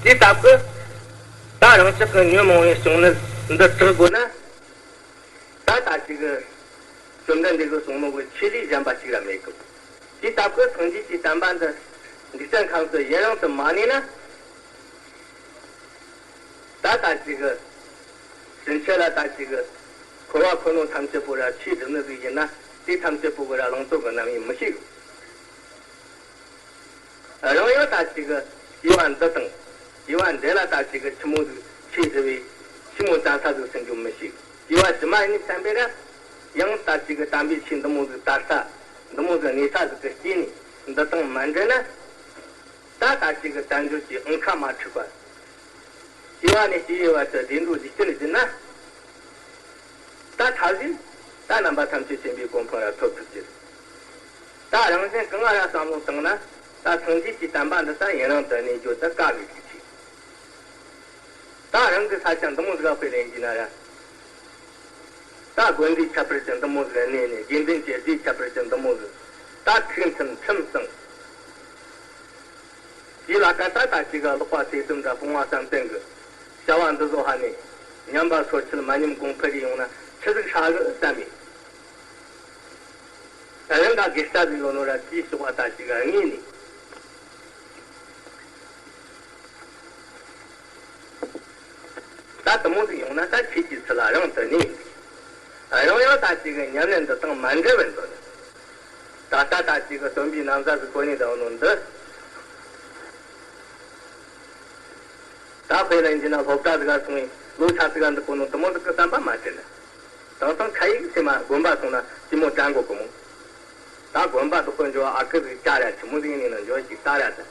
དེ་ལྟ་བུ། ད་རང་ཅག་གི་ཉོན་མོངས་པའི་གཅོང་ནད་འདི་དྲག་དགོས་ན། ད་ད་ཅིག་གི་བཅོམ་ལྡན་འདས་ཀྱིས་གསུངས་ནོ་གི་ཆོས་ལས་གཞན་པ་གཅིག་ར་མེད་གི། དེ་ལྟ་བུ་སངས་རྒྱས་ཀྱི་བསྟན་པ་འདི་འཇིག་རྟེན་ཁམས་སུ་ཡུན་རིང་དུ་མ་གནས་ན། ད་ད་ཅིག་གི་ཕྱིན་ཆད་ལ་ད་ཅིག་གི་འཁོར་བ་འཁོར་ནོ་ཐམས་ཅད་པོ་ར་ཆོས་སྒྲུབ་ནི་ཟིག་ཡིན་ན། དེ་ཐམས་ཅད་པོ་གི་ར་བླང་དོར་གི་རྣམ་དབྱེ་མི་ཤེས་གི། རང་ཡང་ད་ཅིག་གི་སྐྱེ་བ་འདི་དང་སྐྱེ་བ་འདི་ལ་ད་ཅིག་གི་ཆི་མོ་ཟིག་ཆོས་ཟེར་བའི་ཆི་མོ་བཙན་ས་ཟིག་ཟིན་རྒྱུ་མི་ཤེས། སྐྱེ་བ་ཕྱི་མ་ཡིན་བསམ་པས་ར། ཡང་ད་ཅིག་གི་དམ་པའི་ཆོས་འདི་མོ་ཟིག་དར་ས། འདི་མོ་ཟིག་གནས་ས་ཟིག་གི་སྐྱེས་ནས་འདི་དང་མ་འབྲེལ་ན། ད་ད་ཅིག་གི་དལ་འབྱོར་གྱི་ཨང་ཁ་མ་འཁྲུགས་པ། སྐྱེ་བ་ནས་སྐྱེ་བའི་བར་དུ་བདེ་འགྲོ་འཇིག་རྟེན་བཞིན་ན། ད་ཐབས་ཟིན། ད་རྣམ་པ་ཐམས་ཅད་མཁྱེན་པའི་གོ་འཕང་ར་ཐོབ་ཐུབ་ཀྱི། ད་རང་གཞན་གང་ང་ར་བསམ་བློ་བཏང་ན། ད་སངས་རྒྱས་ཀྱི་བསྟན་པ་འདི་ད་ཡུན་རིང་དུ་གནས་རྒྱུ་ད་དཀའ་གི་ཟིག་ཆེ། ད་རང་གི་ས་ཆ་འདི་མོ་ཟིག་ག་དཔེ་ལེན་གྱི་ན་ར། ད་དགོན་སྡེའི་ཁྱད་པར་ཅན་འདི་མོ་ཟིག་གནས་ནས། དགེ་འདུན་གྱི་སྡེའི་ཁྱད་པར་ཅན་འདི་མོ་ཟིག་ད་ཐུགས་མཐུན་ཁྲིམས་གཙང་། དེ་ལ་ད་ད་ད་ཅིག་ག་ཀློག་པ་ཐོས་བསམ་དང་སྤོང་བ་བསམ་གཏན་གྱི་བྱ་བ་འདི་ཚོ་ཧ་ནས་ཉམས་པ་སོར་ཆུད་མ་ཉམས་གོང་འཕེལ་ཡོང་ན་ཆི་ཟིག་ཧྲ་གི་བསམ་མེད། རང་ག་དགེ་རྩ་ཟིག་ཡོད་ནོ་ར་དེའི་ཕྱོགས་པ་ད་ཅིག་ག་དངོས་ནས། ད་དེ་མོ་ཟིག་ཡོང་ན་ད་ཆོས་ཀྱི་ཚུལ་ལ་རང་དུ་གནས། རང་ཡང་ད་ཅིག་གི་ཉམས་ལེན་འདི་དང་མ་འབྲེལ་བར་འདོད། ད་ལྟ་ད་ཅིག་གི་སྟོན་པའི་ན་བཟའ་ཟིག་གོན་ནས་བསྡད་ནོ་འདི། ད་དཔེ་ལེན་རྒྱུ་ན་སློབ་གྲྭ་ཟིག་ག་སོང་བས་ལོ་ཆ་ཟིག་ག་འདུག་གོ་ནོ་དེ་མོ་ཟིག་གི་བསམ་པ་མ་སྐྱེ་ན། དེང་སང་ཁ་ཡིག་ཚད་མ་དགོན་པ་སོང་ན་དེ་མོ་དྲན་གོ་གི་མོ། ད་དགོན་པ་བདག་པོ་འགྱོ་བ་ཨ་ཁུ་ཟིག་བཅར་ཡ་ཆི་མོ་ཟིག་ཡིན་ནི་ན་འགྱོ་ཅིག་ལྟ་ར་ད།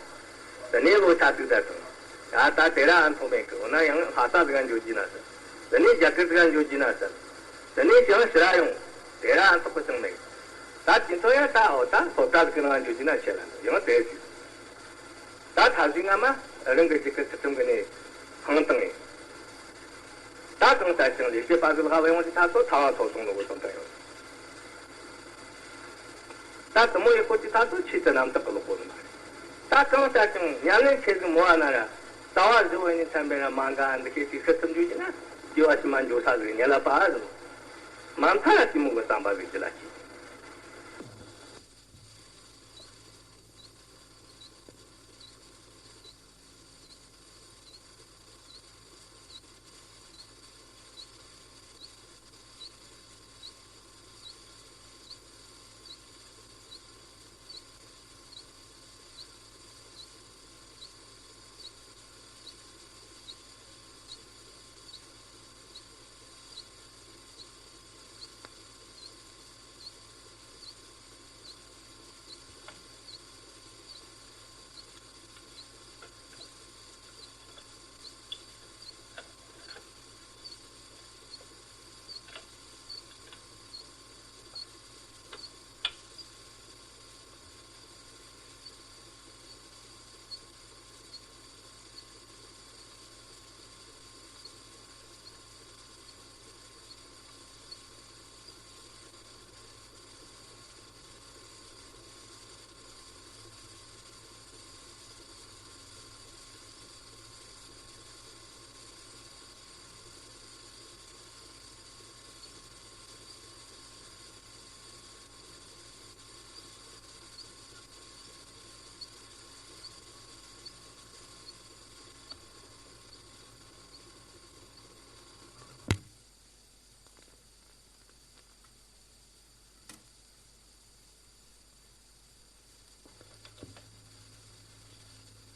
དེ་ནས་ལོ་ཆ་ཟིག་ད་སོང་། ད་ད་དེ་ར་ཨ་མཐོང་མེད་གི། འོ་ན་ཡང་ལྷ་ས་ཟིག་ག་འགྱོ་རྒྱུ་ན་ཟེར། དེ་ནས་རྒྱ་གར་ཟིག་ག་འགྱོ་རྒྱུ་ན་ཟེར། དེ་ནས་ཡང་ཕྱིར་ར་ཡོང་། དེ་ར་ཨ་མཐོང་གི་ཅང་མེད། ད་དེ་ཚོ་ཡང་ད་འོ་ད་སློབ་གྲྭ་ཟིག་གི་ནང་འགྱོ་རྒྱུ་ན་ཆེ་ལ་ཡང་དེ་ཟིག་ད་ཐབས་ཟིན་ང་མ་རང་གི་རྒྱུད་གི་ཚུལ་ཁྲིམས་གི་ནས་འཕངས་བཏང་ངས། ད་གང་ལྟར་ཀྱང་ལས་བྱེད་པ་གི་ལག་བ་ཡོང་གི་ད་ཚོ་ཐ་བ་ཐོབ་སོང་ནོ་གི་སོང་ད་ཡོད། ད་དེ་མོ་ཡི་སྐོར་གྱི་ད་ཚོ་ཆོས་ཀྱི་རྣམ་དག་གི་ལོག་གོ་ནི་མ་རེད། ད་གང་ལྟར་ཀྱང་ཉམས་ལེན་ཆེ་ཟིག་མོ་བ་ན་ར་རྩ་བ་བཞི་བོ་ནས་ཚན་པའི་ར་མ་འགའ་འདི་སྐད་ཅིག་ཤི་ཐུབ་འཇུག་གི་ན་སྐྱེ་བ་ཕྱི་མ་འགྱོ་ས་ཟིག་ཉེ་ལ་པ་ཟིག་མ་མཐའ་ར་དེ་མོ་གི་བསམ་པ་ཟིག་ཅི་ལ་སྐྱེ།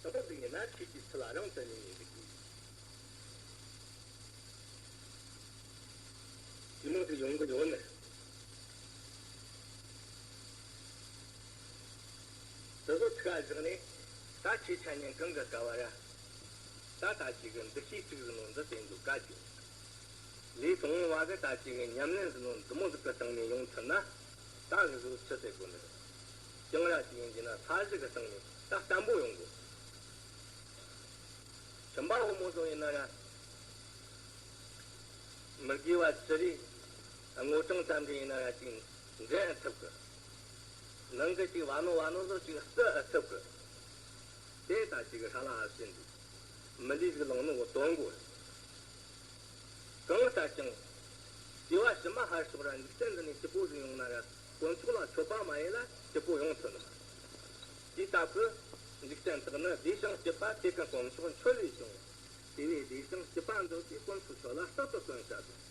ད་ལྟ་འདི་ཡིན་ན་ཆོས་ཀྱི་ཚུལ་ལ་རང་དུ་གནས་ནས་འདུག་གི། དེ་མོ་དེ་ཡོང་གི་ཡོད་ནི། དེ་ཚོ་ཐུགས་བཞག་ནས་ད་ཆོས་འཆད་ཉན་གང་གི་སྐབས་ར། ད་ད་ཅིག་གི་འདུ་ཤེས་གཅིག་ཟིག་ནོ་འདི་བསྟེན་རྒྱུ་དཀའ་གི། ལས་དང་བ་གི་ད་ཅིག་གི་ཉམས་ལེན་ཟིག་ནོ་འདི་མོ་ཟིག་གི་སྟེང་ནས་ཡོང་ཐུབ་ན། ད་གི་ཟིག་ཆི་ཟེར་དགོས་ནི་རེད། ཀྱང་ར་ཅིག་ཡིན་གྱི་ན་ས་གཞི་གི་སྟེང་ནས་ད་བརྟན་པོ་ཡོང་དགོས། ཁྱིམ་པ་ཕོ་མོ་ཚོ་ཡིན་ན་ར། མི་དགེ་བ་ཅི་རིགས་དངོས་གྲངས་ཙམ་གྱི་ཡིན་ན་ར་ཅིག་འདྲེན་ཨེ་ཐུབ་གི། ནང་གི་ཅིག་བ་ནོ་བ་ནོ་ཚོ་ཅིག་བརྩི་ཨེ་ཐུབ་གི། དེ་ད་ཅིག་ཧྲ་ལ་ཧ་ཟིན་འདུག་མི་ལུས་ཟིག་བླངས་ནོ་གི་དོན་གོ། གང་ལྟར་ཀྱང་། སྐྱེ་བ་ཕྱི་མ་ཧར་ཕྱོགས་ར་འཇིག་རྟེན་འདི་ནས་སྐྱིད་པོ་ཟིག་ཡོང་ན་ར་དཀོན་མཆོག་ལ་མཆོད་པ་མ་ཡིན་ལ་སྐྱིད་པོ་ཡོང་ཐུབ་ནི་མ་རེད། དེའི་སྟབས་ཀྱིས་འཇིག་རྟེན་དག་ནི་བདེ་ཞིང་སྐྱིད་པ་དེ་ཀ་དཀོན་མཆོག་མཆོད་ལས་བྱུང་། དེ་བས་བདེ་ཞིང་སྐྱིད་པ་འདོད་པས་དཀོན་མཆོག་མཆོད་ལ་རྟག་ཏུ་བརྩོན་བྱ་དགོས།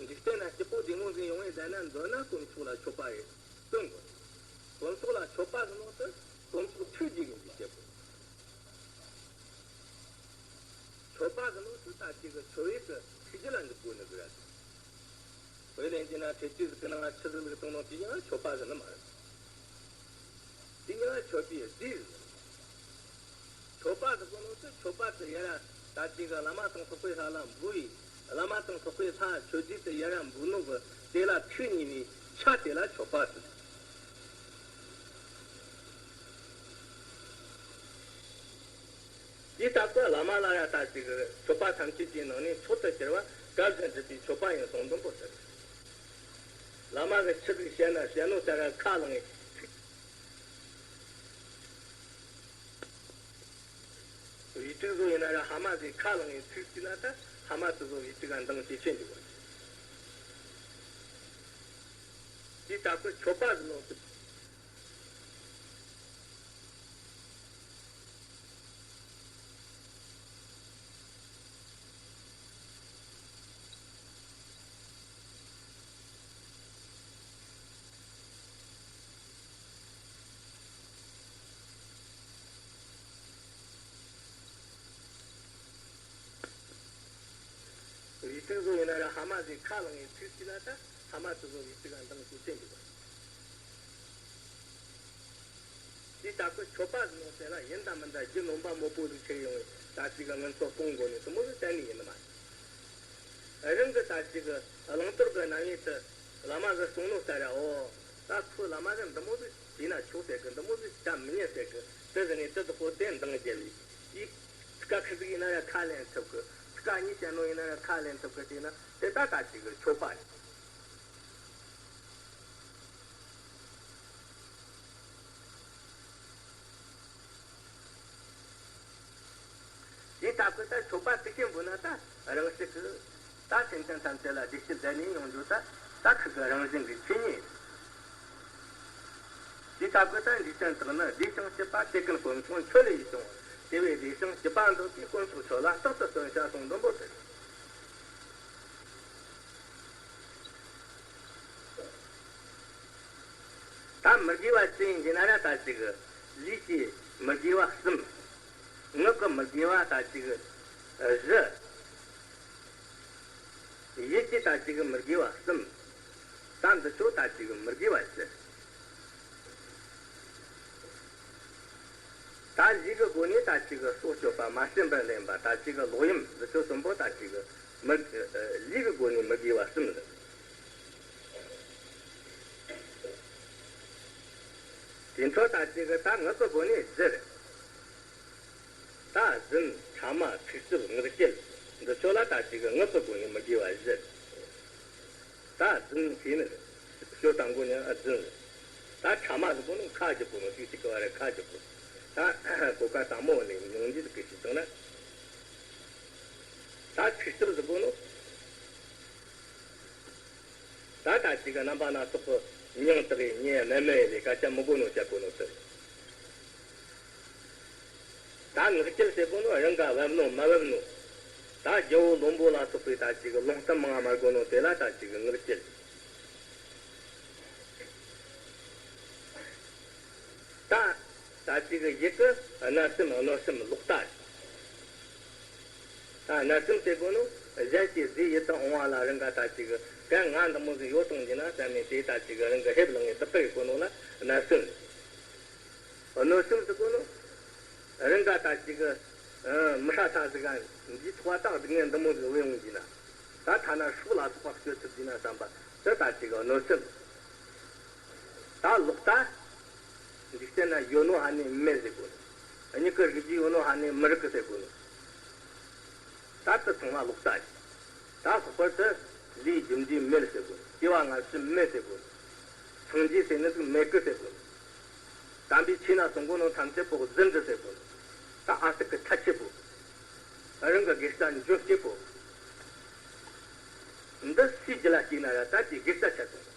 འཇིག་རྟེན་ན་སྐྱིད་པོ་བདེ་མོ་ཟིག་ཡོང་བའི་བསྡད་ན་འདོད་ན་དཀོན་མཆོག་ལ་མཆོད་པ་རེ་བརྩོན་དགོས། དཀོན་མཆོག་ལ་མཆོད་པ་ཟེར་ནོ་དེ་དཀོན་མཆོག་ཐུགས་རྗེ་ཡིན་པའི་སྐྱེ་དགོས། མཆོད་པ་ཟེར་ནོ་དེ་ད་ཅིག་གི་མཆོད་ཡས་ཀྱི་ཐུགས་རྗེ་ལ་འཇུག་དགོས་ནི་ཟིག་རེད། དཔེ་ལེན་གྱི་ན་ཁྲེ་ཆུ་ཟིག་གི་ནང་ང་ཆུ་ཟིག་ཟིག་བཏང་ནོ་དེ་ཡང་མཆོད་པ་ཟེར་ནི་མ་རེད། དེ་ཉིད་ལ་མཆོད་པའི་རྫས་ཟེར། མཆོད་པ་ཟེར་གོ་ནོ་དེ་མཆོད་པ་དེ་ཡར་ར་ད་ཅིག་གི་བླ་མ་དང་ཚོགས་པའི་ལྷ་ལ་འབུལ་བའི། བླ་མ་དང་ཚོགས་པའི་ལྷ་མཆོད་རྫས་དེ་ཡར་ར་འབུལ་ནོ་གི་དེ་ལ་ཐུགས་མཉེས་པའི་ཆ་དེ་ལ་མཆོད་པ་ཟེར། དེ་ལྟ་བུ་བླ་མ་ལ་ཡ་ད་ཅིག་གི་མཆོད་པ་ཐམས་ཅད་ཀྱི་ནང་ནས་མཆོག་ཏུ་གྱུར་པ་སྐལ་བཟང་སྒྲུབ་པའི་མཆོད་པ་ཡིན་གསུངས་དུས་པོ་ཟེར། བླ་མ་གིས་ཆི་ཟིག་བཤད་ན་བཤད་ནོ་ལྟར་ཁས་བླངས་ངེ་ཚིག་བི་ཀྲུ་བཟོ་ཡིན་ན་ར་ཧ་མ་ཟིག་ཁས་བླངས་ངེ་ཚིག་བརྩིས་ན་ད་ཧ་མ་ཙི་བཟོ་བི་ཀྲུ་ག་འདང་ཇེ་ཆེ་འཇུག་གོ། དེ་ལྟ་བུ་མཆོད་པ་ཟེར་ནོ་དེ། བི་ཀྲུ་བཟོ་ཡིན་ན་ར་ཧ་མ་ཟིག་ཁས་བླངས་ངེ་ཚིག་བརྩིས་ན་ད་ཧ་མ་ཙི་བཟོ་བི་ཀྲུ་ག་འདང་ཇེ་ཆེ་འཇུག་གོ། དེ་ལྟ་བུ་མཆོད་པ་ཟེར་ནོ་དེ་ལ་ཡིན་དང་མིན་དང་རྒྱུ་ནོམ་པ་མོད་པོ་ཟིག་ཁྱེར་ཡོང་བའི་ད་ཅིག་གི་ངན་སོང་སྤོང་དགོས་ནི་དེ་མོ་ཟིག་གཏན་ནས་ཡིན་ནི་མ་རེད། རང་གི་ད་ཅིག་གི་བླང་དོར་གི་རྣམ་དབྱེ་དེ་བླ་མ་གིས་གསུངས་ནོ་ལྟར་ར། འོ། ད་ཁོ་བླ་མ་གིས་འདི་མོ་ཟིག་བྱས་ན་ཆོག་ཟེར་གི། འདི་མོ་ཟིག་བྱ་མི་ཉན་ཟེར་གི། དེ་ཟེར་ནས་དེ་དག་པོ་དེ་འདང་རྒྱབ་བས། དེ་ཚིག་ཁ་ཁ་ཟིག་ཡིན་ན་ར་ཁས་ལེན་ཐུབ་གི། ཚིག་ཁ་གཉིས་བཤད་ནོ་ཡིན་ན་ར་ཁས་ལེན་ཐུབ་གི་བྱས་ན་དེ་ད་ད་ཅིག་གི་མཆོད་པ་རེད། དེ་ལྟ་བུ་ད་མཆོད་པ་དེ་ཀྱི་འབུལ་ན་ད་རང་བཞིན་གྱི་ད་སེམས་ཅན་ཐམས་ཅད་ལ་བདེ་སྐྱིད་ལྡན་ནས་ཡོང་རྒྱུ་ད་ད་ཁུ་གི་རང་བཞིན་གྱི་ཆོས་ཉིད། དེ་ལྟ་བུ་ད་འཇིག་རྟེན་དག་ནི་བདེ་ཞིང་སྐྱིད་པ། དེ་ཀུན་དཀོན་མཆོག་མཆོད་ལེ་ཡིས་བྱུང་བ། དེ་བས་བདེ་ཞིང་སྐྱིད་པ་འདོད་པའི་དཀོན་མཆོག་མཆོད་ལ་རྟག་ཏུ་བརྩོན་བྱ་གསུངས་དུས་པོ་ཟེར། ད་མི་དགེ་བ་ཅི་ཡིན་ཟེར་ན་ར་ད་ཅིག་ལུས་ཀྱི་མི་དགེ་བ་གསུམ། ངག་གི་མི་དགེ་བ་ད་ཅིག་བཞི། ཡིད་ཀྱི་ད་ཅིག་མི་དགེ་བ་གསུམ། ད་འདི་ཚོ་ད་ཅིག་མི་དགེ་བ་བཞི། ད་ལུས་ཀྱི་སྒོ་ནས་ད་ཅིག་སྲོག་གཅོད་པ། མ་བྱིན་པར་ལེན་པ། ད་ཅིག་ལོག་གཡེམ། འདི་ཚོ་གསུམ་པོ་ད་ཅིག་མི། ལུས་ཀྱི་སྒོ་ནས་མི་དགེ་བ་གསུམ་རེད། དེ་འཕྲོ་ད་ཅིག་ད་ངག་གི་སྒོ་ནས་བཞི་རེད། ད་རྫུན། ཕྲ་མ། ཚིག་རྩུབ། ངག་འཁྱལ། འདི་ཚོ་ལ་ད་ཅིག་ངག་གི་སྒོ་ནས་མི་དགེ་བ་བཞི། ད་རྫུན་ཟེར་ནི་རེད། ཤོ་དང་པོ་ནི་རྫུན་རེད། ད་ཕྲ་མ་ཟེར་གོ་ནོ་ཁ་རྒྱག་གོ་ནོ། ཅིག་ཅིག་གི་བར་ར་ཁ་རྒྱག་གོ། ད་གོ་སྐབས་དང་མོ་ནས་མྱོང་འདི་ཟིག་གི་ཞིག་བཏང་ན། ད་ཚིག་རྩུབ་ཟེར་གོ་ནོ། ད་ད་ཅིག་གི་རྣམ་པ་སྣ་ཚོགས་ཀྱི་མྱིང་བཏགས་ཡེ་མིན་མེད་ཡེ་སྐད་ཆ་མི་དགོས་ནོ་བཤད་གོ་ནོ་ཟེར། ད་ངག་འཁྱལ་ཟེར་གོ་ནོ་རང་ག་བབ་ནོ་མ་བབ་ནོ། ད་རྒྱལ་པོ་བློན་པོ་ལ་སོགས་པའི་ད་ཅིག་གི་ལུང་གཏམ་མང་ང་མ་དགོས་ནོ་དེ་ལ་ད་ཅིག་གི་ངག་འཁྱལ། ད་ད་ཅིག་གི་ཡིད་ཀྱི་བརྣབ་སེམས། གནོད་སེམས་ལོག་ལྟ། ད་བརྣབ་སེམས་ཟེར་གོ་ནོ་གཞན་གྱི་རྫས་ཡིད་དུ་འོང་བ་ལ་རང་ག་ད་ཅིག་གི་གན་ང་འདི་མོ་ཟིག་ཡོད་དང་འདི་ན་བསམ་ནས་དེ་ད་ཅིག་གི་རང་གི་ཧེབ་ལངས་ནས་བདག་གི་ཡོད་གོ་ནོ་ལ་བརྣབ་སེམས། གནོད་སེམས་ཟེར་གོ་ནོ། རང་ག་ད་ཅིག་གི་ཨ་མི་ཧྲ་ཐ་ཟིག་ག་འདིའི་ཐོག་ད་སྡུག་བསྔལ་འདི་མོ་ཟིག་བུད་ཡོང་གི་ན། ད་ཐ་ན་སྲོག་ལ་སོགས་པ་གཅོད་ཐུབ་ཀྱི་ན་བསམ་པ་དེ་ད་ཅིག་གི་གནོད་སེམས། ད་ལོག་ལྟ། འཇིག་རྟེན་ན་ཡོད་ནོ་ཧ་ནི་མེད་ཟེར་གོ་ནོ། མྱིག་གིས་རིག་རྒྱུ་ཡོད་ནོ་ཧ་ནི་མི་རིག་གི་ཟེར་གོ་ནོ། ད་དེ་ཚང་མ་ལོག་ལྟ་ཡིན། ད་ལྷག་པར་དུ་ལུས་རྒྱུ་འབྲས་མེད་ཟེར་གོ་ནོ། སྐྱེ་བ་སྔ་ཕྱི་མེད་ཟེར་གོ་ནོ། སངས་རྒྱས་ཟེར་ནི་ཟིག་མེད་གི་ཟེར་གོ་ནོ། དམ་པའི་ཆོས་ན་གསུང་གོ་ནོ་ཐམས་ཅད་པོ་རྫུན་རེད་ཟེར་གོ་ནོ། ད་ཨ་སྟག་གི་ཐ་ཆད་པོ། རང་གི་དགེ་རྩ་འཇོམས་བྱེད་པོ། འདི་སུའི་རྒྱུད་ལ་སྐྱེས་ན་ཡང་ད་ཀྱི་དགེ་རྩ་ཆད་སོང་།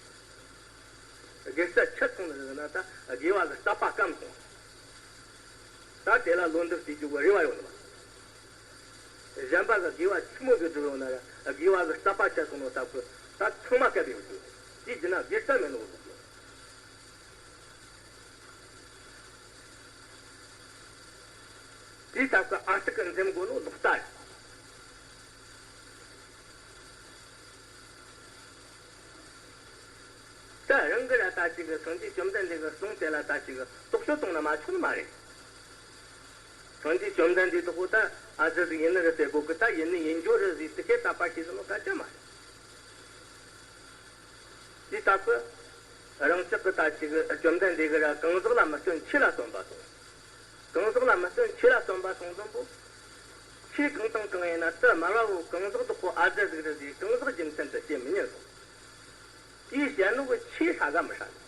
དགེ་རྩ་ཆད་སོང་ཟེར་ན་ད་དགེ་བ་གི་རྩ་བ་སྐམ་སོང་། ད་དེ་ལ་བློ་འདྲི་བྱེད་རྒྱུ་གི་རེ་བ་ཡོད་ནི་མ། གཞན་པ་གི་དགེ་བ་ཆི་མོ་ཟིག་བསྒྲུབས་ཡོང་ན་ཡང་དགེ་བ་གི་རྩ་བ་ཆད་སོང་ནོ་ལྟ་བུ་ད་ཚང་མ་བསྐལ་པའི་ཡོང་རྒྱུ། དེའི་རྒྱུ་ན་དགེ་རྩ་མེད་ནོ་ཟེར་རྒྱུ། དེའི་སྟབས་ཀྱིས་ཨ་སྟག་གི་འཛེམ་དགོས་ནོ་ལོག་ལྟ་ཡིན། ད་རང་གི་ར་ད་ ད་ཅིག་གི་སངས་རྒྱས་བཅོམ་ལྡན་འདས་ཀྱི་གསུང་དེ་ལ་ད་ཅིག་གི་རྟོག་དཔྱོད་གཏོང་ན་མ་ཆོག་ནི་མ་རེད། སངས་རྒྱས་བཅོམ་ལྡན་འདས་དེ་ཁོ་ད་ཨ་ཙི་ཟིག་ཡིན་ནི་རེད་ཟེར་གོ་གི། ད་ཡིན་ནི་ཡིན་རྒྱུ་རེད་ཟེར་དེ་ཁས་ད་པ་ཤེས་ཟིན་ནོ་སྐད་ཆ་མ་རེད། དེ་ལྟ་བུ་རང་ཅག་གི་ད་ཅིག་གི་བཅོམ་ལྡན་འདས་ཀྱིས་ར་གང་ཟག་ལ་མི་བརྩོན་ཆོས་ལ་བརྩོན་པ་གསུངས། གང་ཟག་ལ་མི་བརྩོན་ཆོས་ལ་བརྩོན་པ་གསུངས་ཙམ་པོ། ཆོས་གང་དང་གང་ཡིན་ན་དེ་སྨྲ་བ་བོ་གང་ཟག་བདག་པོ་ཨ་ཙི་ཟིག་རེད་ཟེར་གང་ཟག་རྒྱུ་མཚན་དུ་བྱེད་མི་ཉན་གསུངས། དེའི་བཤད་ནོ་གི་ཆོས་ཧྲ་ག་མི་ཧྲ་ནི།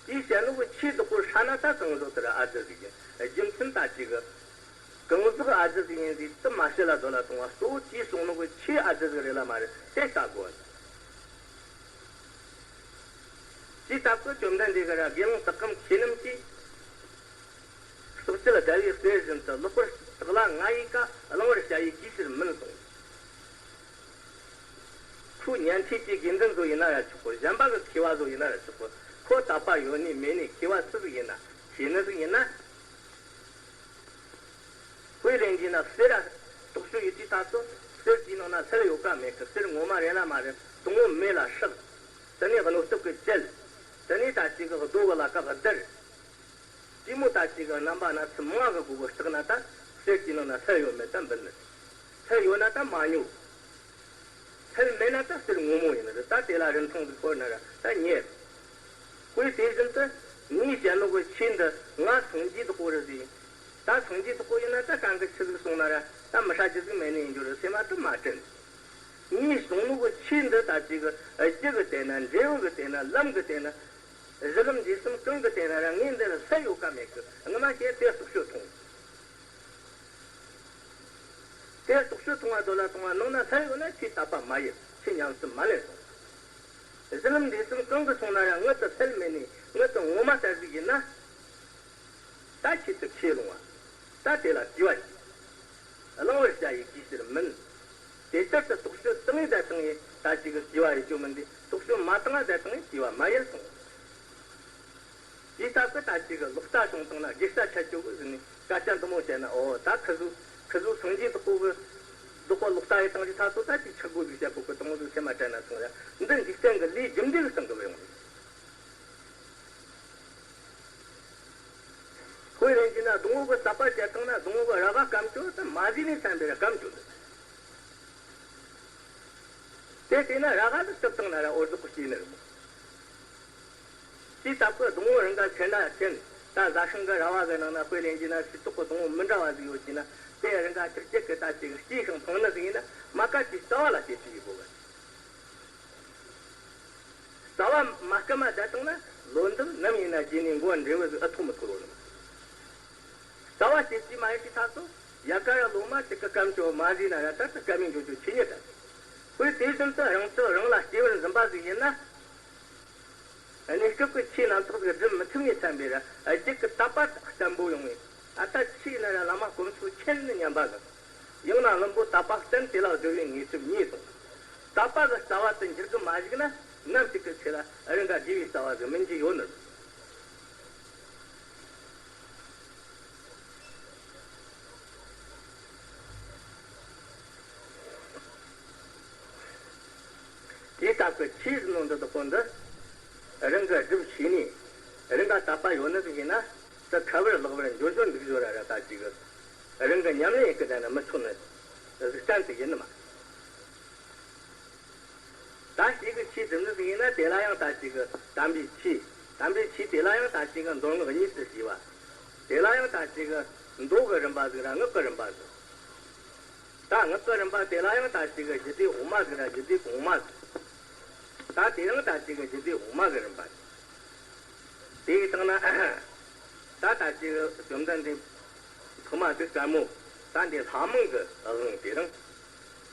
དེའི་བཤད་ནོ་གི་ཆོས་བདག་པོ་ཧྲ་ན་ད་གང་ཟག་དེ་ར་ཨ་ཙི་ཟིག་ཡིན། རྒྱུ་མཚན་ད་ཅིག་གི་གང་ཟག་ཨ་ཙི་ཟིག་ཡིན་ཟེར་དེ་མ་བཤད་ལ་དོ་ལ་གཏོང་བ་གཙོ་བོ་དེས་གསུངས་ནོ་གི་ཆོས་ཨ་ཙི་ཟིག་རེད་ལ་མ་རེད་དེ་ལྟ་དགོས། དེ་ལྟ་བུ་བཅོམ་ལྡན་འདས་ཀྱིས་ར་དགེ་སློང་དག་གམ་ཆོས་རྣམས་ཀྱི། ཟག་བཅས་བརྡལ་བའི་གསེར་བཞིན་དུ། ལོག་པར་བརྟགས་ལ་ང་ཡི་བཀའ། བླང་བར་བྱ་ཡི་གེགས་ཕྱིར་མིན་གསུངས། ཁོའི་ཉན་ཐོས་ཀྱི་དགེ་འདུན་ཚོ་ཡིན་ན་ར་ཆོག་གོ། གཞན་པ་གི་མཁས་པ་ཚོ་ཡིན་ན་ར་ཆོག་གོ། ཁོ་དད་པ་ཡོད་ནི་མེད་ནི། མཁས་པ་སུ་ཟིག་ཡིན་ན། མཁས་ནི་ཟིག་ཡིན་ན། དཔེ་ལེན་རྒྱུ་ན་གསེར་ར་རྟོག་དཔྱོད་ཡོད་དུས་ད་ཚོ་གསེར་གྱི་ནང་ན་སིལ་ཡོད་ཀ་མེད་ཀི། གསེར་ངོ་མ་རེད་ལ་མ་རེད། དང་པོ་མེ་ལ་སྲེག་དེ་ནས་རྣོ་སྟོབས་ཀྱིས་བཅད། དེ་ནས་ད་ཅིག་གི་རྡོ་གི་ལ་ཀ་བརྡར། དེ་མོ་ད་ཅིག་གི་རྣམ་པ་སྣ་ཚོགས་མང་གི་སྒོ་གི་བརྟགས་ན་ད་གསེར་གྱི་ནང་ན་སིལ་ཡོད་མེད་ད་འབུད་ནི། སིལ་ཡོད་ན་ད་མ་ཉོ། སིལ་མེད་ན་ད་གསེར་ངོ་མ་ཡིན་ནི་རེད། ད་དེ་ལ་རིན་ཐང་ཟིག་ཤོར་ན་ར་ད་ཉེས། དཔེ་དེ་བཞིན་དུ་ངས་བཤད་ནོ་གི་ཆོས་འདི་ང་སངས་རྒྱས་བདག་པོ་རེད་ཟེར། ད་སངས་རྒྱས་བདག་པོ་ཡིན་ན་ད་གང་གི་ཆི་ཟིག་གསུངས་ན་ར་ད་མི་ཧྲ་རྒྱུ་ཟིག་མེད་ནི་ཡིན་རྒྱུ་རེད་སེམས་མ་ད་མ་དྲན། ངས་གསུངས་ནོ་གི་ཆོས་འདི་ད་ཅིག་གི་རྒྱུ་གི་དེ་ན། འབྲས་བུ་གི་དེ་ན། ལམ་གི་དེ་ན། གཞི་ལམ་འབྲས་གསུམ་གང་གི་དེ་ན་ར་ངས་འདི་ལ་སིལ་ཡོད་ཀ་མེད་ཀི། ངོ་མ་བཤད་དེ་རྟོག་དཔྱོད་ཐོངས། དེ་རྟོག་དཔྱོད་ཐོངས་པ་དོ་ལ་གཏོང་བ་ནང་ན་སིལ་ཡོད་ན་ཁྱོས་དད་པ་མ་ཡེད། ཁྱོས་ཉམས་སུ་མ་ལེན་གསུངས། གཞི་ལམ་འབྲས་གསུམ་གང་གི་སོང་ན་ར་ངི་དེ་སིལ་མེད་ནི། ངི་དེ་ངོ་མ་ལྟར་ཟིག་ཡིན་ན། ད་ཁྱོས་དེ་ཁས་བླངས་པ། ད་དེ་ལ་དྲི་བ་བྱེད། བླང་བར་བྱ་ཡི་གེགས་ཕྱིར་མིན། དེ་ལྟར་དུ་རྟོག་དཔྱོད་བཏང་ཡས་བསྡད་བཏང་ཡས་ད་ཅིག་གི་དྲི་བ་ཡེད་རྒྱུ་མིན་ཏེ། རྟོག་དཔྱོད་མ་བཏང་ང་བསྡད་བཏང་ཡས་དྲི་བ་མ་ཡེད་གསུངས། དེའི་སྟབས་ཀྱིས་ད་ཅིག་གི་ལོག་ལྟ་བྱུང་བཏང་ན་དགེ་རྩ་ཆད་རྒྱུ་གི་ཟེར་ནས་སྐད་ཆ་འདི་མོ་བཤད་ན། འོ་ད་ཁི་ཟོ་ཁི་ཟོ་སངས་རྒྱས་བདག་པོ་གི་བདག་པོ་ལོག་ལྟ་ཡེད་བཏང་རྒྱུ་ད་ཚོ་ད་ཅིག་ཆག་སྒོ་ཟིག་བཤད་གོ་གི། དེ་མོ་ཟིག་སེམས་མ་དྲན་ན་ཐང་ར། འདི་འཇིག་རྟེན་གི་ལས་རྒྱུ་འབྲས་གི་སྟེང་གི་བ་ཡོང་རེད། དཔེ་ལེན་རྒྱུ་ན་སྡོང་བོ་གི་རྩ་བ་བཅད་བཏང་ན་སྡོང་བོ་གི་ར་བ་སྐམ་རྒྱུ་དེ་མ་ཟོས་ནས་ཚར་བའི་ར་སྐམ་རྒྱུ་འདུག། དེ་བལྟས་ན་ར་བ་ལ་གཏུབ་བཏང་ན་ར་འོ་ཟོག་གི་སྐྱེས་ནི་རེད་མོ། དེའི་སྟབས་ཀྱིས་སྡོང་བོ་རང་ག་ཆེན་ན་ཆེན། ད་ཟ་ཤིང་གི་ར་བ་གི་ནང་ན་དཔེ་ལེན་རྒྱུ་ན་ཤིང་ཏོག་གི་སྡོང་བོ་མི་འདྲ་བ་ཟིག་ཡོད་རྒྱུ་ན། དེ་རང་ག་ཆེར་སྐྱེས་གི་ད་ཅིག་སྐྱེས་ཤིང་འཕངས་ནི་ཟིག་ཡིན་ན་མ་ཀ་དེའི་རྩ་བ་ལ་སྐྱེ་རྒྱུ་ཡིན་གོ་གི། རྩ་བ་མ་སྐམ་མ་བསྡད་བཏང་ན་ལོ་འདིར་ནམ་ཡིན་ན་རྗེས་ནས་མགོ་འབྲས་བུ་ཟིག་ཨེ་ཐོགས་མི་ཐོགས་རོ་ནི། རྩ་བ་སྐྱེ་རྒྱུ་མ་ཡིན་གྱི་ད་ཚོ་ཡ་ག་ར་ལོ་མ་ཅིག་གི་སྐམ་རྒྱུ་མ་ཟོས་ན་ར་ད་ལྟ་སྐམ་མི་འགྱོ་རྒྱུ་ཆོས་ཉིད་རེད། དཔེ་དེ་བཞིན་དུ་རང་ཚོ་རང་ལ་སྐྱེ་བར་འཛིན་པ་ཟིག་ཡིན་ན། གནས་སྐབས་ཀྱི་ཆོས་རྣམ་དག་ཟིག་སྒྲུབ་མི་ཐུབ་ནས་ཚར་བའི་ར་རྒྱུད་ཀྱི་དད་པ་བརྟན་པོ་ཡོང་བས། ཨ་ད་ཆོས་ན་ར་བླ་མ་དཀོན་མཆོག་མཁྱེན་ནི་སྙམ་པ་གི། ཡང་ན་བླུན་པོ་དད་པ་བརྟན་དེ་ལ་སྒྲུབ་པའི་དངོས་གྲུབ་རྙེད་གསུངས། དད་པ་གི་རྩ་བ་དེ་འགྱུར་གི་མ་བཅུག་ན་ནམ་ཞིག་གི་ཚེ་ལ་རང་ག་དགེ་བའི་རྩ་བ་ཟིག་སྨིན་རྒྱུ་ཡོད་ནི། དེའི་སྟབས་ཀྱིས་ཆོས་ཟེར་ནོ་འདི་དག་པོ་འདི་རང་གིས་སྒྲུབ་ཤེས་ནས་རང་ག་དད་པ་ཡོད་ནི་ཟིག་ཡིན་ན། དེ་ཁ་བར་ལག་བར་འགྱོ་ཞོར་འདུག་ཞོར་ར་ར་ད་ཅིག་གི་རང་གིས་ཉམས་ལེན་ཡེད་གི་བསྡད་ན་མི་ཆོག་ནི་གཟུགས་ཅན་དེ་ཡིན་ནི་མ། ད་ཞིག་གི་ཆོས་སྒྲུབ་ནི་ཟིག་ཡིན་ན་དེ་ལ་ཡང་ད་ཅིག་གི་དམ་པའི་ཆོས། དམ་པའི་ཆོས་དེ་ལ་ཡང་ད་ཅིག་གི་མདོ་སྔགས་གཉིས་སུ་ཕྱེ་བ། དེ་ལ་ཡང་ད་ཅིག་གི་མདོ་གི་རིམ་པ་ཟིག་ར་སྔགས་གི་རིམ་པ་ཟིག། ད་སྔགས་ཀྱི་རིམ་པ་དེ་ལ་ཡང་ད་ཅིག་གི་རྒྱུད་སྡེ་འོག་མ་ཟིག་ར་རྒྱུད་སྡེ་གོང་མ་ཟིག། ད་དེ་ཡང་ད་ཅིག་གི་རྒྱུད་སྡེ་འོག་མ་གི་རིམ་པ་ཟིག། དེ་ཡི་སྟེང་ན་ད་ད་ཅིག་གི་བཅོམ་ལྡན་འདས་ཐོག་མ་དུས་ག་མོ་ད་འདི་ལྷ་མང་གི་དབང་དེ་རིང་།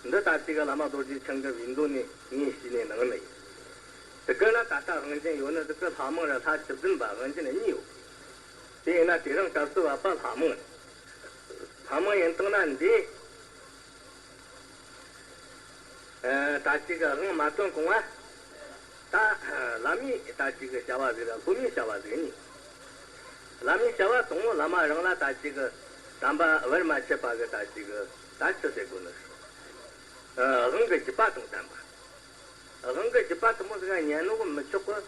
འདི་ད་ཅིག་གི་བླ་མ་རྡོ་རྗེ་འཆང་གི་བི་མདོ་ནས་ངས་ཤེས་ནས་གནང་ནི་ཡིན། དེ་ག་ན་ད་ལྟ་དབང་ཅན་ཡོད་ནི་དེ་གི་ལྷ་མང་ར་ལྷ་བཅུ་བདུན་པ་དབང་ཅན་གཉིས་ཡོད། དེ་ཡིན་ན་དེ་རིང་སྐབས་སུ་བབ་པ་ལྷ་མང་རེད། ལྷ་མང་ཡིན་སྟངས་ན་འདི། ཨ། ད་ཅིག་གི་དབང་མ་བཏོན་གོང་བ། ད་བླ་མའི་ད་ཅིག་གི་བྱ་བ་ཟིག་ར་སློབ་མའི་བྱ་བ་ཟིག་གཉིས། བླ་མའི་བྱ་བ་དང་པོ་བླ་མ་རང་ལ་ད་ཅིག་གི་དམ་པ་བར་མ་ཆད་པ་གི་ད་ཅིག་གི་ད་ཅི་ཟེར་དགོས་ནི། ཨ། དབང་གི་བརྒྱུད་པ་དང་ལྡན་པ། དབང་གི་བརྒྱུད་པ་དེ་མོ་ཟིག་ག་ཉན་ནོ་གི་མི་ཆོག་གི།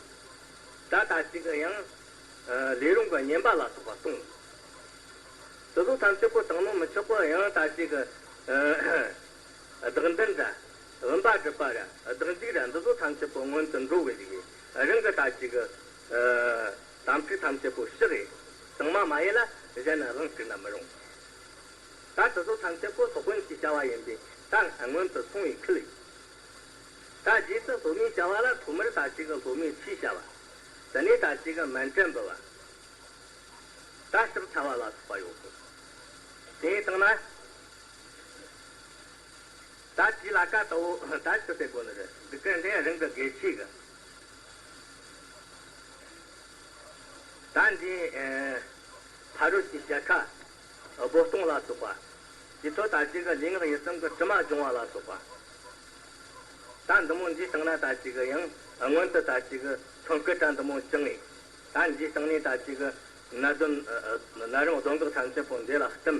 ད་ད་ཅིག་གི་ཡང་ཨ་ལས་རུང་གི་བསྙེན་པ་ལ་སོགས་པ་གཏོང་། དེ་ཚོ་ཐམས་ཅད་པོ་བཏང་ནོ་མི་ཆོག་པ། ཡང་ད་ཅིག་གི་ཨ་བདག་འདུན་ར་བུམ་པ་སྒྲུབ་པ་ར་བདག་འཇིགས་ར་འདི་ཚོ་ཐམས་ཅད་པོ་སྔོན་དུ་འགྲོ་གི་ཟིག་གི། རང་གི་ད་ཅིག་གི་ཨ་དམ་ཚིག་ཐམས་ཅད་པོ་བཤགས་གི། གཙང་མ་མ་ཡེད་ལ་གཞན་ན་དབང་བསྐུར་ན་མི་རུང་། ད་དེ་ཚོ་ཐམས་ཅད་པོ་སློབ་དཔོན་གྱི་བྱ་བ་ཡིན་པས་ད་སྔོན་དུ་སོང་བའི་ཁུལ། ད་རྗེས་སུ་སློབ་མའི་བྱ་བ་ལ་ཐོག་མར་ད་ཅིག་གི་སློབ་མའི་ཆོས་བྱ་བ། དེ་ནས་ད་ཅིག་གི་མཎྜལ་འབུལ་བ། ད་ཕྱག་འཚལ་བ་ལ་སོགས་པ་ཡོད་གི། དེ་ཡིན་དང་ན། ད་དེའི་ལ་ཀ་ཏོ་ད་ཅི་ཟེར་དགོས་ནི་རེད། འདི་ག་འདྲ་རང་གི་དགེ་ཆོས་གི། ད་འདི་ཨེ་ཕ་རོལ་གྱི་ཞལ་ཁ། སྦོ་སྟོང་ལ་སོགས་པ། དེ་ཚོ་ད་ཅིག་གི་ལུས་ངག་ཡིད་གསུམ་གི་དྲི་མ་སྦྱོང་བ་ལ་སོགས་པ། ད་འདི་མོ་འདི་བཏང་ན་ད་ཅིག་གི་ཡང་སྔོན་དུ་ད་ཅིག་གི་མཚོན་བསྐུལ་དྲ་འདི་མོ་བཅངས་ནས། ད་འདི་བཏང་ནས་ད་ཅིག་གི་ན་གདོན་ན་རིམས་གདོན་བགེགས་ཐམས་ཅད་པོ་འདི་ལ་གཏུམ།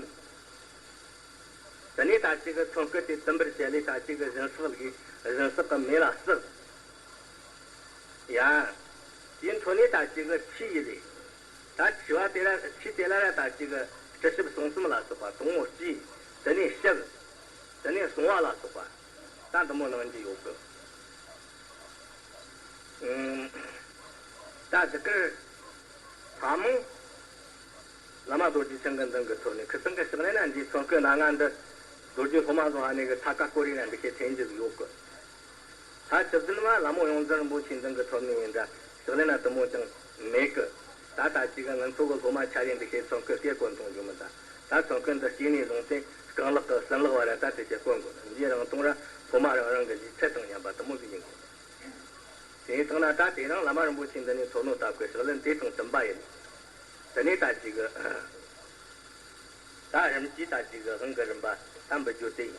དེ་ནས་ད་ཅིག་གི་མཚོན་བསྐུལ་དེ་བཏུམ་པར་བྱས་ལས་ད་ཅིག་གི་སྦྱིན་སྲེག་གིས་སྦྱིན་སྲེག་གི་མེ་ལ་བསྲེགས། ཡ། དེའི་འཕྲོ་ནས་ད་ཅིག་གི་ཁྲུས་ཡེད་ལས། ད་ཁྲུས་པ་དེ་ལ་ཁྲུས་དེ་ལ་ར་ད་ཅིག་གི་དྲི་ཞིམ་ཟུང་གསུམ་ལ་སོགས་པ་དང་པོ་སྤྲས། དེ་ནས་ཞབས། དེ་ནས་བསྲུང་བ་ལ་སོགས་པ། ད་འདི་མོ་གནང་རྒྱུ་ཡོད་གི། ཨུམ། ད་འདི་གར་ཕ་མང་བླ་མ་རྡོ་རྗེ་འཆང་གི་མདུན་གྱི་ཐོག་ནས་ཁུ་སང་གི་ཕྱག་ལེན་ན་འདིའི་མཚོན་བསྐུལ་སྣ་ལྔ་འདི་རྡོ་རྗེ་སློབ་མ་བཟང་ཨ་ནེ་གི་ས་ཀ་ཀོ་རི་ན་འདི་བྱེད་ཐེན་གྱི་ཡོད་གི། ད་ཆུ་བདུན་མ་ལ་མོ་ཡོངས་འཛིན་རིན་པོ་ཆེའི་མདུན་གྱི་ཐོག་ནས་ཡིན་འདྲ་ཕྱག་ལེན་ན་དུ་མོ་ཅང་མེད་གི། ད་ད་ཅིག་གི་ང་ཚོ་གི་སློབ་མ་ཆ་རེ་འདི་བྱེད་མཚོན་བསྐུལ་སྐད་གོ་མཐོང་རྒྱུ་མིན་ད། ད་མཚོན་བསྐུལ་འདི་སྐྱེས་ནས་བཟུང་སྟེ་རྐང་ལག་གི་གསུམ་ལག་བར་ད་དེ་བྱེད་གོ་དགོས། འདིའི་རིང་ཐུང་ར་སློབ་མ་རང་རང་གི་ལུས་ཚད་དང་མཉམ་པ་དུ་མོ་ཟིག་ཡིན་དགོས། དེ་ཡིན་དང་ན་ད་དེ་རིང་བླ་མ་རིན་པོ་ཆེ་འདི་ནས་མཚོན་ནོ་ལྟ་བུའི་ཕྱག་ལེན་དེ་དང་བསྟུན་པ་ཡིན། དེ་ནས་ད་ཅིག་གི། ད་རིམ་གྱིས་ད་ཅིག་གི་དབང་གི་རིམ་པ་ད་འབུལ་རྒྱུ་དེ་ཡིན།